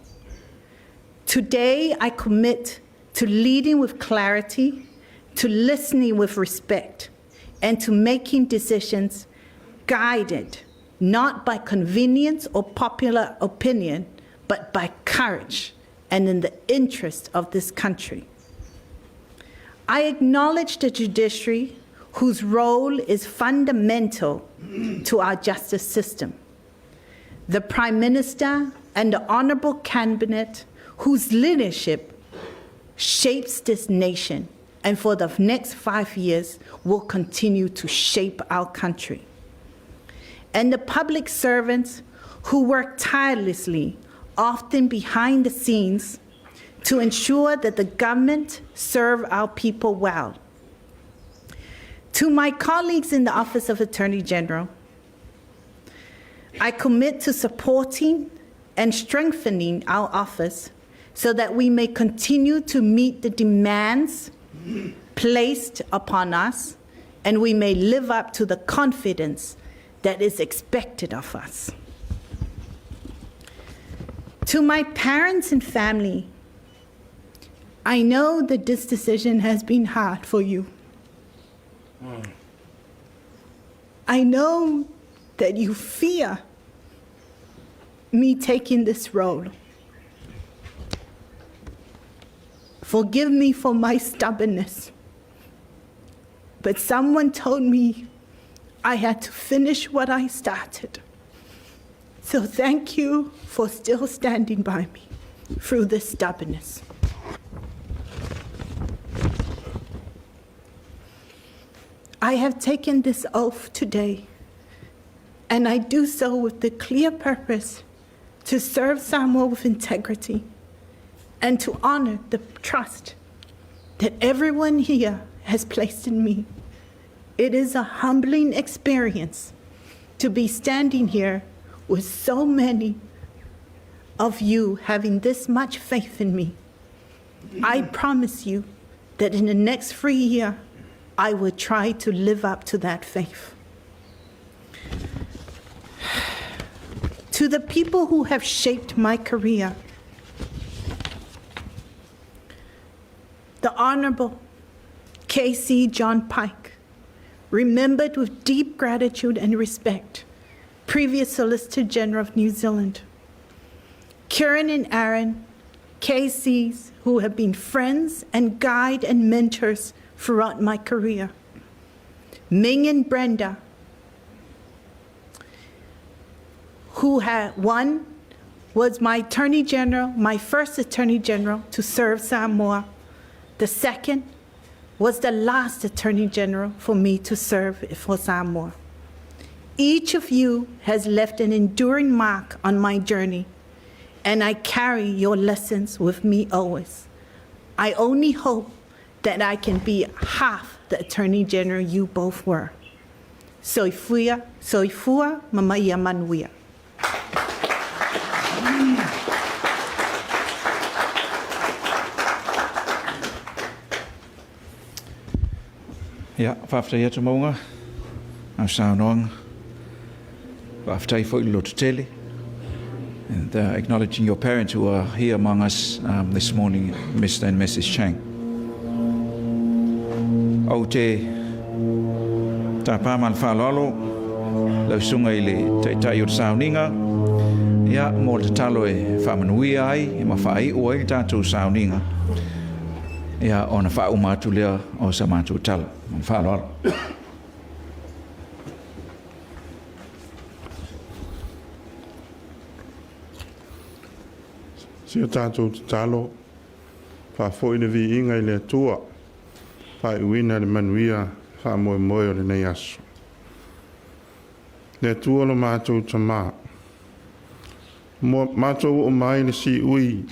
Today, I commit to leading with clarity, to listening with respect, and to making decisions guided not by convenience or popular opinion, but by courage and in the interest of this country. I acknowledge the judiciary, whose role is fundamental to our justice system. The Prime Minister and the Honourable Cabinet, whose leadership shapes this nation and for the next 5 years will continue to shape our country. And the public servants who work tirelessly, often behind the scenes, to ensure that the government serve our people well. To my colleagues in the Office of Attorney General, I commit to supporting and strengthening our office so that we may continue to meet the demands placed upon us and we may live up to the confidence that is expected of us. To my parents and family, I know that this decision has been hard for you. I know that you fear me taking this role. Forgive me for my stubbornness. But someone told me I had to finish what I started. So thank you for still standing by me through this stubbornness. I have taken this oath today, and I do so with the clear purpose to serve Samoa with integrity and to honor the trust that everyone here has placed in me. It is a humbling experience to be standing here with so many of you having this much faith in me. I promise you that in the next 3 years, I will try to live up to that faith. To the people who have shaped my career, the Honorable K.C. John Pike, remembered with deep gratitude and respect, previous Solicitor General of New Zealand. Kieran and Aaron, KCs, who have been friends and guide and mentors throughout my career. Ming and Brenda, who had one was my Attorney General, my first Attorney General to serve Samoa. The second was the last Attorney General for me to serve for Samoa. Each of you has left an enduring mark on my journey, and I carry your lessons with me always. I only hope that I can be half the Attorney General you both were. Soifua, soifua, mama ia manuia. Ia, faafetai atu Maunga, au saunoaga. Faafetai foi le lototele. And acknowledging your parents who are here among us this morning, Mr. and Mrs. Chang. Ou te tāpā ma le faaaloalo lau susuga i le Taitai o le Sauniga, ia, mo le tatalo e faamanuia ai ma faaiu ai le tatou sauniga, ia, ona faauma atu lea o sa matou tala. Ma le faaaloalo. Si o tatou tatalo, faafoi le viiga i le Atua, faaiuina le manuia faamoemoe o lenei aso. Le Atua lo matou Tamā, matou oo mai le siui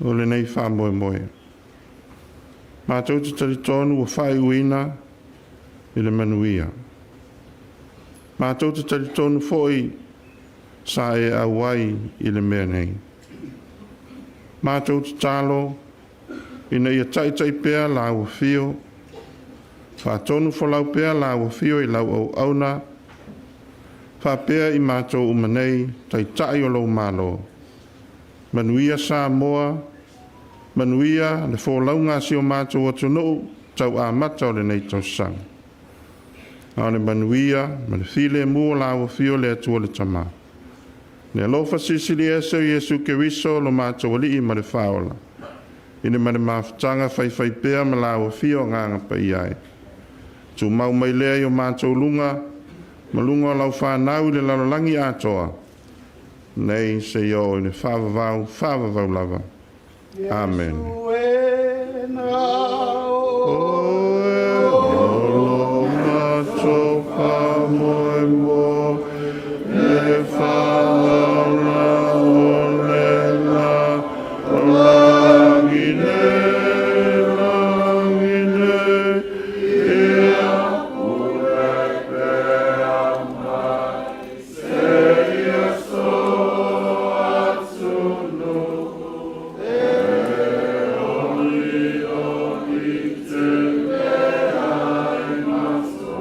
o lenei faamoemoe. Matou te talitonu ua faaiuina i le manuia. Matou te talitonu foi sa e auai i le mea nei. Matou tatalo ina ia taitai pea lau afio, faatonu folau pea lau afio i lau auauna, faapea i matou uma nei, taitai o lou Malo. Manuia Samoa, manuia le folauga a si o matou atunuu tau amata o lenei tausaga. A o le manuia ma le filemu o lau afio le Atua le Tama. Le alofa silisili ese o Iesu Keriso lo matou Alii ma le Faaola, i le ma le mafutaga faifaipea ma lau afio Agaga Paia e. Tumau mai lea i o matou luga, ma luga o lau fanau i le lalolagi atoa. nei seia oo i le faavavau faavavau lava. Amene. Oe o lo matou faamoemoe, le faaola o le lalolagi nei, lagi nei, ia pule pea mai seia so atunuu e olioli tele ai matou.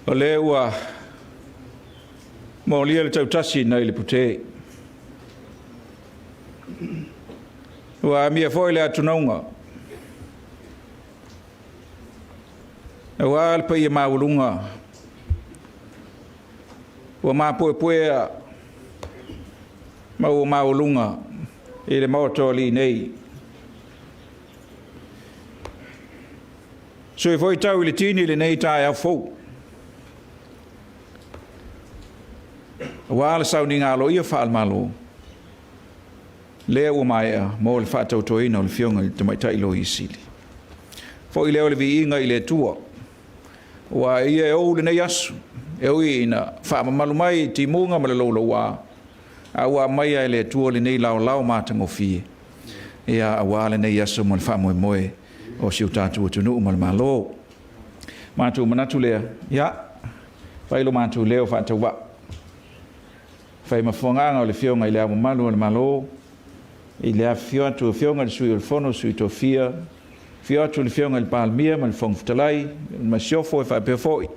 O lea ua molia le tautasi nai le pute. Ua amia foi le atunauga. Aua le paia maualuga ua mapuepuea ma ua maualuga i le Maota o Alii nei. Sui foi tau i le tini lenei taeao fou. Aua le sauniga aloaia faale-Malo, lea ua maea mo le faatautoina o le Afioga i le Tamaitai Loia Sili. Foi lea o le viiga i le Atua, aua e Ia e ou lenei aso, e ui ina faamamalu mai i timuga ma le louloua, a ua aumaia e le Atua lenei laolao matagofie, ia aua lenei aso ma le faamoemoe o si o tatou atunuu ma le Malo. Matou manatu lea, ia, fai lo matou leo faatauvaa, fai ma fofogaga o le Afioga i Le Ao Mamalu o le Malo, i le afifio atu o Afioga i le Sui o le Fono, Sui Tofia, afio atu le Afioga i le Palemia ma le Fofoga Fetalai, le Masiofo e faapea foi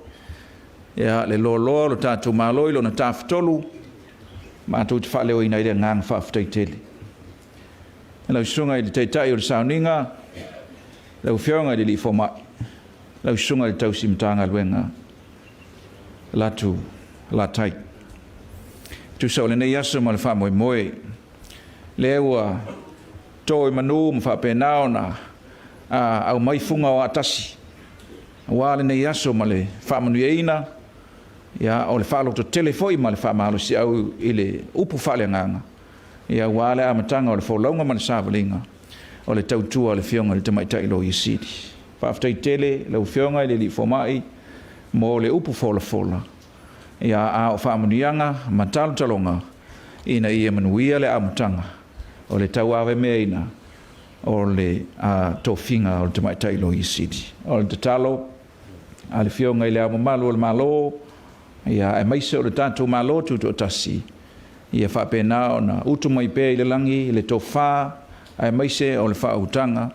ia, le loaloa o le tatou Malo i lona Tafatolu, matou te faaleoina ai le agaga faafetai tele. Lau Susuga i le Taitai o le Sauniga, lau Afioga i le Alii Fomai, lau Susuga i le Tausi Matagaluega, Latu Latai. Tusa o lenei aso ma le faamoemoe, lea ua to i manu ma faapena ona aumai fuga o aatasi aua lenei aso ma le faamanuiaina, ia, o le faalototele foi ma le faamalosiau i le upu faaleagaga, ia, aua le amataga o le folauga ma le savaliga o le tautua a le Afioga i le Tamaitai Loia Sili. Faafetai tele lau Afioga i le Alii Fomai mo le upu folafola, ia, a o faamanuiaga ma talotaloga ina ia manuia le amataga o le tauavameaina o le tofiga o le Tamaitai Loia Sili. O le tatalo a le Afioga i Le Ao Mamalu o le Malo, ia, aemaise o le tatou Malo Tutoatasi, ia faapena ona utu mai pea i le lagi le tofa, aemaise o le faautaga,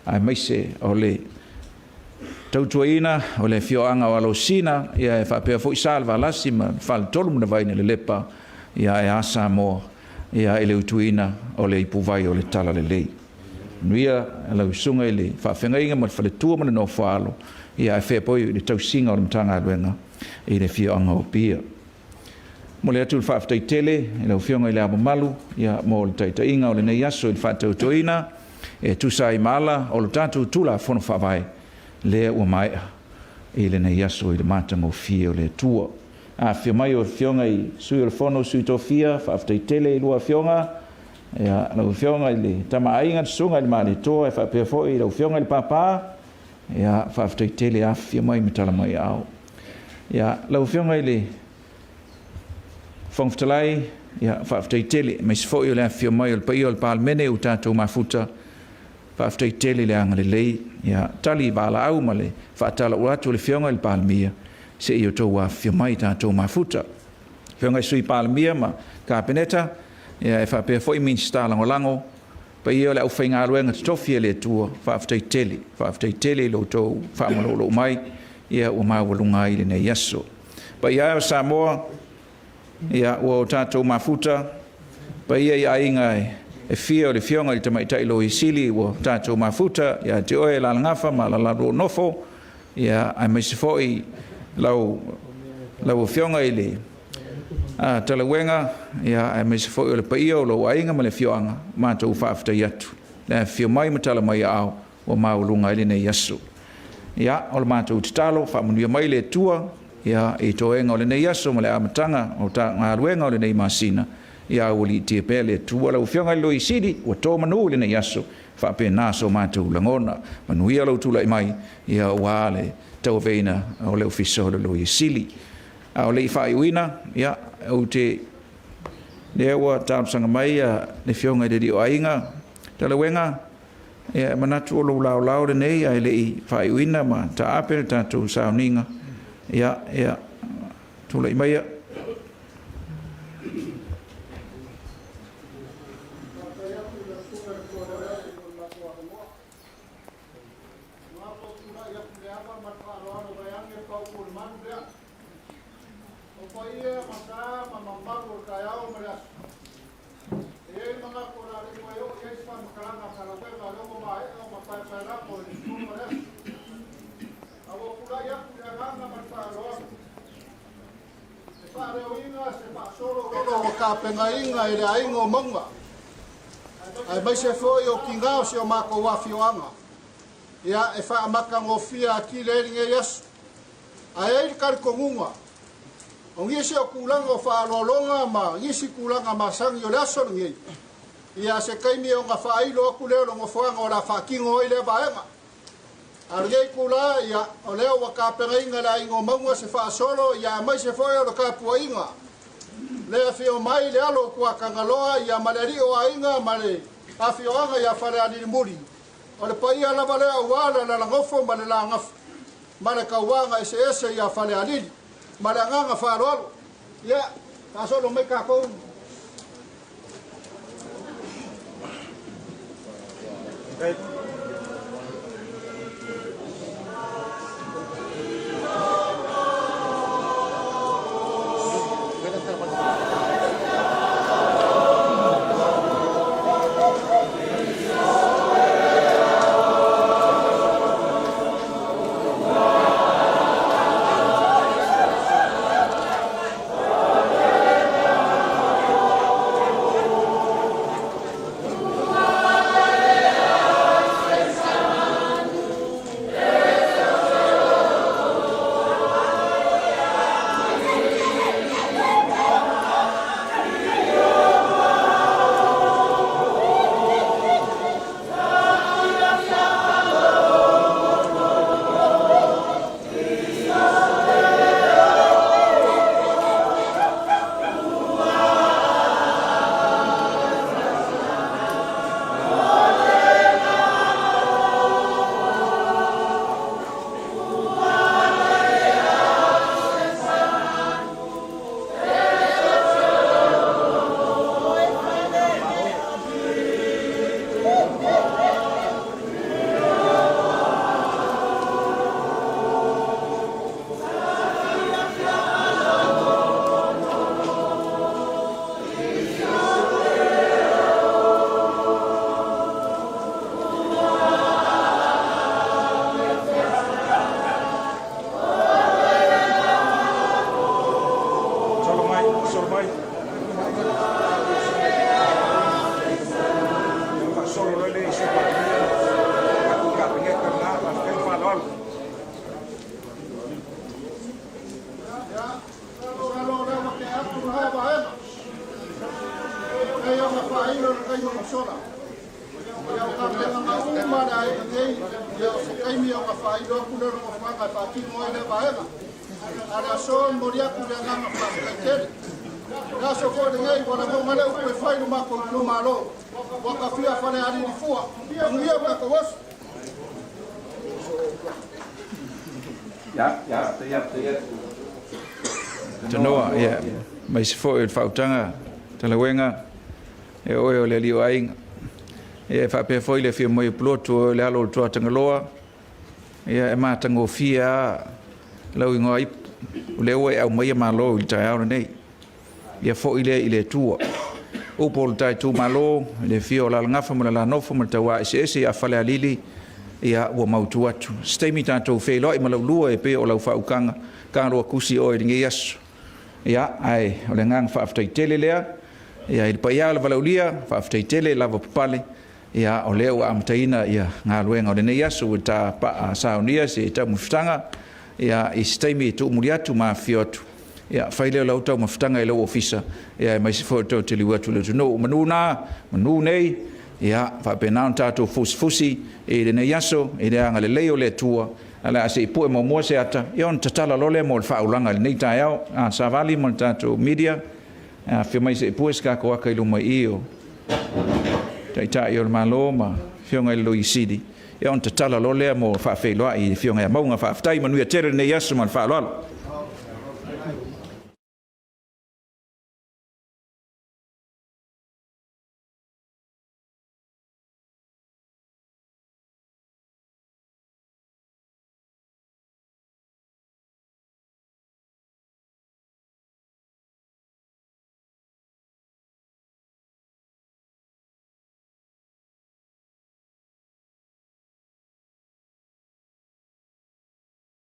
aemaise o le tautuaina o le afioaga o Alosina, ia e faapea foi Salevalasi ma le Faletolu ma Navaina Lelepa, ia ae a Samoa, ia i le utuina o le ipuvai o le Talalelei. Manuia lau susuga i le faafeagaiga ma le faletua ma le nofoaalo, ia ae faia foi le tausiga o le Matagaluega i le afioaga o Apia. Momoli atu le faafetai tele i lau Afioga i Le Ao Mamalu ia, mo le taitaiga o lenei aso i le faatautoina e tusa ai ma ala o le tatou Tulafono Faavae lea ua maea i lenei aso i le matagofie o le Atua. Afifio mai o Afioga i Sui o le Fono, Sui Tofia, faafetai tele i lua Afioga, ia, lau Afioga i le Tama a Aiga, le Susuga i le Malietoa, e faapea foi lau Afioga i le Papa, ia, faafetai tele, afifio mai ma tala mai aao. Ia, lau Afioga i le Fofoga Fetalai, ia, faafetai tele, aemaise foi o le afifio mai o le paia o le Palemene ua tatou mafuta, faafetai tele i le agalelei, ia, tali valaau ma le faatalaua atu o le Afioga i le Palemia, se i outou afifio mai tatou mafuta. Afioga i Sui Palemia ma Kapeneta, ia, e faapea foi Minisita Lagolago, paia o le aufaigaluega totofi a le Atua, faafetai tele, faafetai tele i lo outou faamaloulou mai, ia ua maualuga ai lenei aso. Paia e o Samoa, ia ua o tatou mafuta, paia i aiga e fia o le Afioga i le Tamaitai Loia Sili ua tatou mafuta ia te oe Lalagafa ma Lalaluonofo, ia aemaise foi lau Lau Afioga i le Talauega, ia, aemaise foi o le paia o lou aiga ma le afioaga, matou faafetai atu le afifio mai ma tala mai aao ua maualuga ai lenei aso. Ia, o le matou tatalo, faamanuia mai le Atua ia, i toega o lenei aso ma le amataga o galuega o lenei masina, ia aualiitia pea le Atua. Lau Afioga i le Loia Sili, ua to manu i lenei aso, faapena so matou lagona. Manuia lou tulai mai, ia, aua le tauaveina o le Ofisa o le Loia Sili. A o le i faaiuina, ia, ou te lea ua talosaga mai le Afioga i le Alii o Aiga, Talauega, ia, e manatu o lou laolao lenei ae le i faaiuina ma taape le tatou sauniga. Ia, ia, tulai maia. O paia ma sa ma mamalu o le taeao ma le aso. E i ai le manatu o le a le toe oo i ai se faamatalaga a Kalauega o lea ua maea ona paepaelano i le po ma le aso. A ua tulai atu i le agaga ma le faaaloalo e faaleoina se faasolo ua tapenaina e le aiga o Mauga, aemaise foi o tiga o si o matou afioaga, ia e faamatagofie atili ai lenei aso. Ae i ai le talitonuga, o nisi o tulaga o faaaloaloga ma nisi tulaga masani o le aso lenei, ia se taimi ona faailo atu lea o le nofoaga o le a faatino ai lea vaega. A o lenei itula, ia, o lea ua tapenaina e le aiga o Mauga se faasolo, ia aemaise foi o le tapuaiga le afio mai le alo o Tuatagaloa, ia ma le alii o aiga ma le afioaga ia Falealilimuli. O le paia lava lea aua le alalagofo ma le lagafa ma le tauaga eseese ia Falealili. Ma le agaga faaaloalo, ia, faasolo mai tatou. Solo mai, solo mai. Faasolo loa le Sui Palemia, tatou Kapeneta lena, faafetai le faaaloalo. Masalo o lea ua tea atu lena vaega. Pei ona faailo i le taimi ua sola. Ia o tapenaga uma a le aiga nei, ia o se taimi ona faailo atu lea o le nofoaga e faatino ai lea vaega. A o le aso e momoli atu le agaga faafetai tele. O le aso foi lenei ua lagona le upu e fai i lo matou itumalo, ua tafia Falealili fua. Manuia o tatou aso. Tanoa, ia, aemaise foi o le faautaga Talauega, e oe o le alii o aiga. Ia, e faapea foi le afio mai o Pulotu, o oe o le alo o le Tuatagaloa, ia, e matagofie lava lau igoa ipu, o lea ua e aumaia malo i le taeao lenei. Ia foi lea i le Atua. Upu o le ta itumalo, i le afio o Alalagafa ma le Alalnofo ma le Tauaeseese ia Falealili, Ia, ua mautu atu. Se taimi tatou feiloai ma laulua e pei o lau faautaga taloa tusi oe i lenei aso. Ia, ae o le agaga faafetai tele lea. Ia, i le paia o le valaaulia, faafetai tele lava papale. Ia, o lea ua amataina ia galuega o lenei aso ua ta paa saunia se taumafataga. Ia, i se taimi e tuumuli atu ma afifio atu. Ia, fai lea o lau taumafataga i lou ofisa, ia, aemaise foi o le toe taliu atu i le atunuu. Manu na, manu nei, ia, faapena ona tatou fusifusi i lenei aso i le agalelei o le Atua. Ae o le a se i pue muamua se ata, ia ona tatala loa lea mo le faaulaga i lenei taeao. A, Savali ma le tatou media, afifio mai se i pue se tatou ata i luma i i o Taitai o le Malo ma Afioga i le Loia Sili, ia ona tatala loa lea mo faafeiloai i le Afioga ia Mauga. Faafetai, manuia tele lenei aso ma le faaaloalo.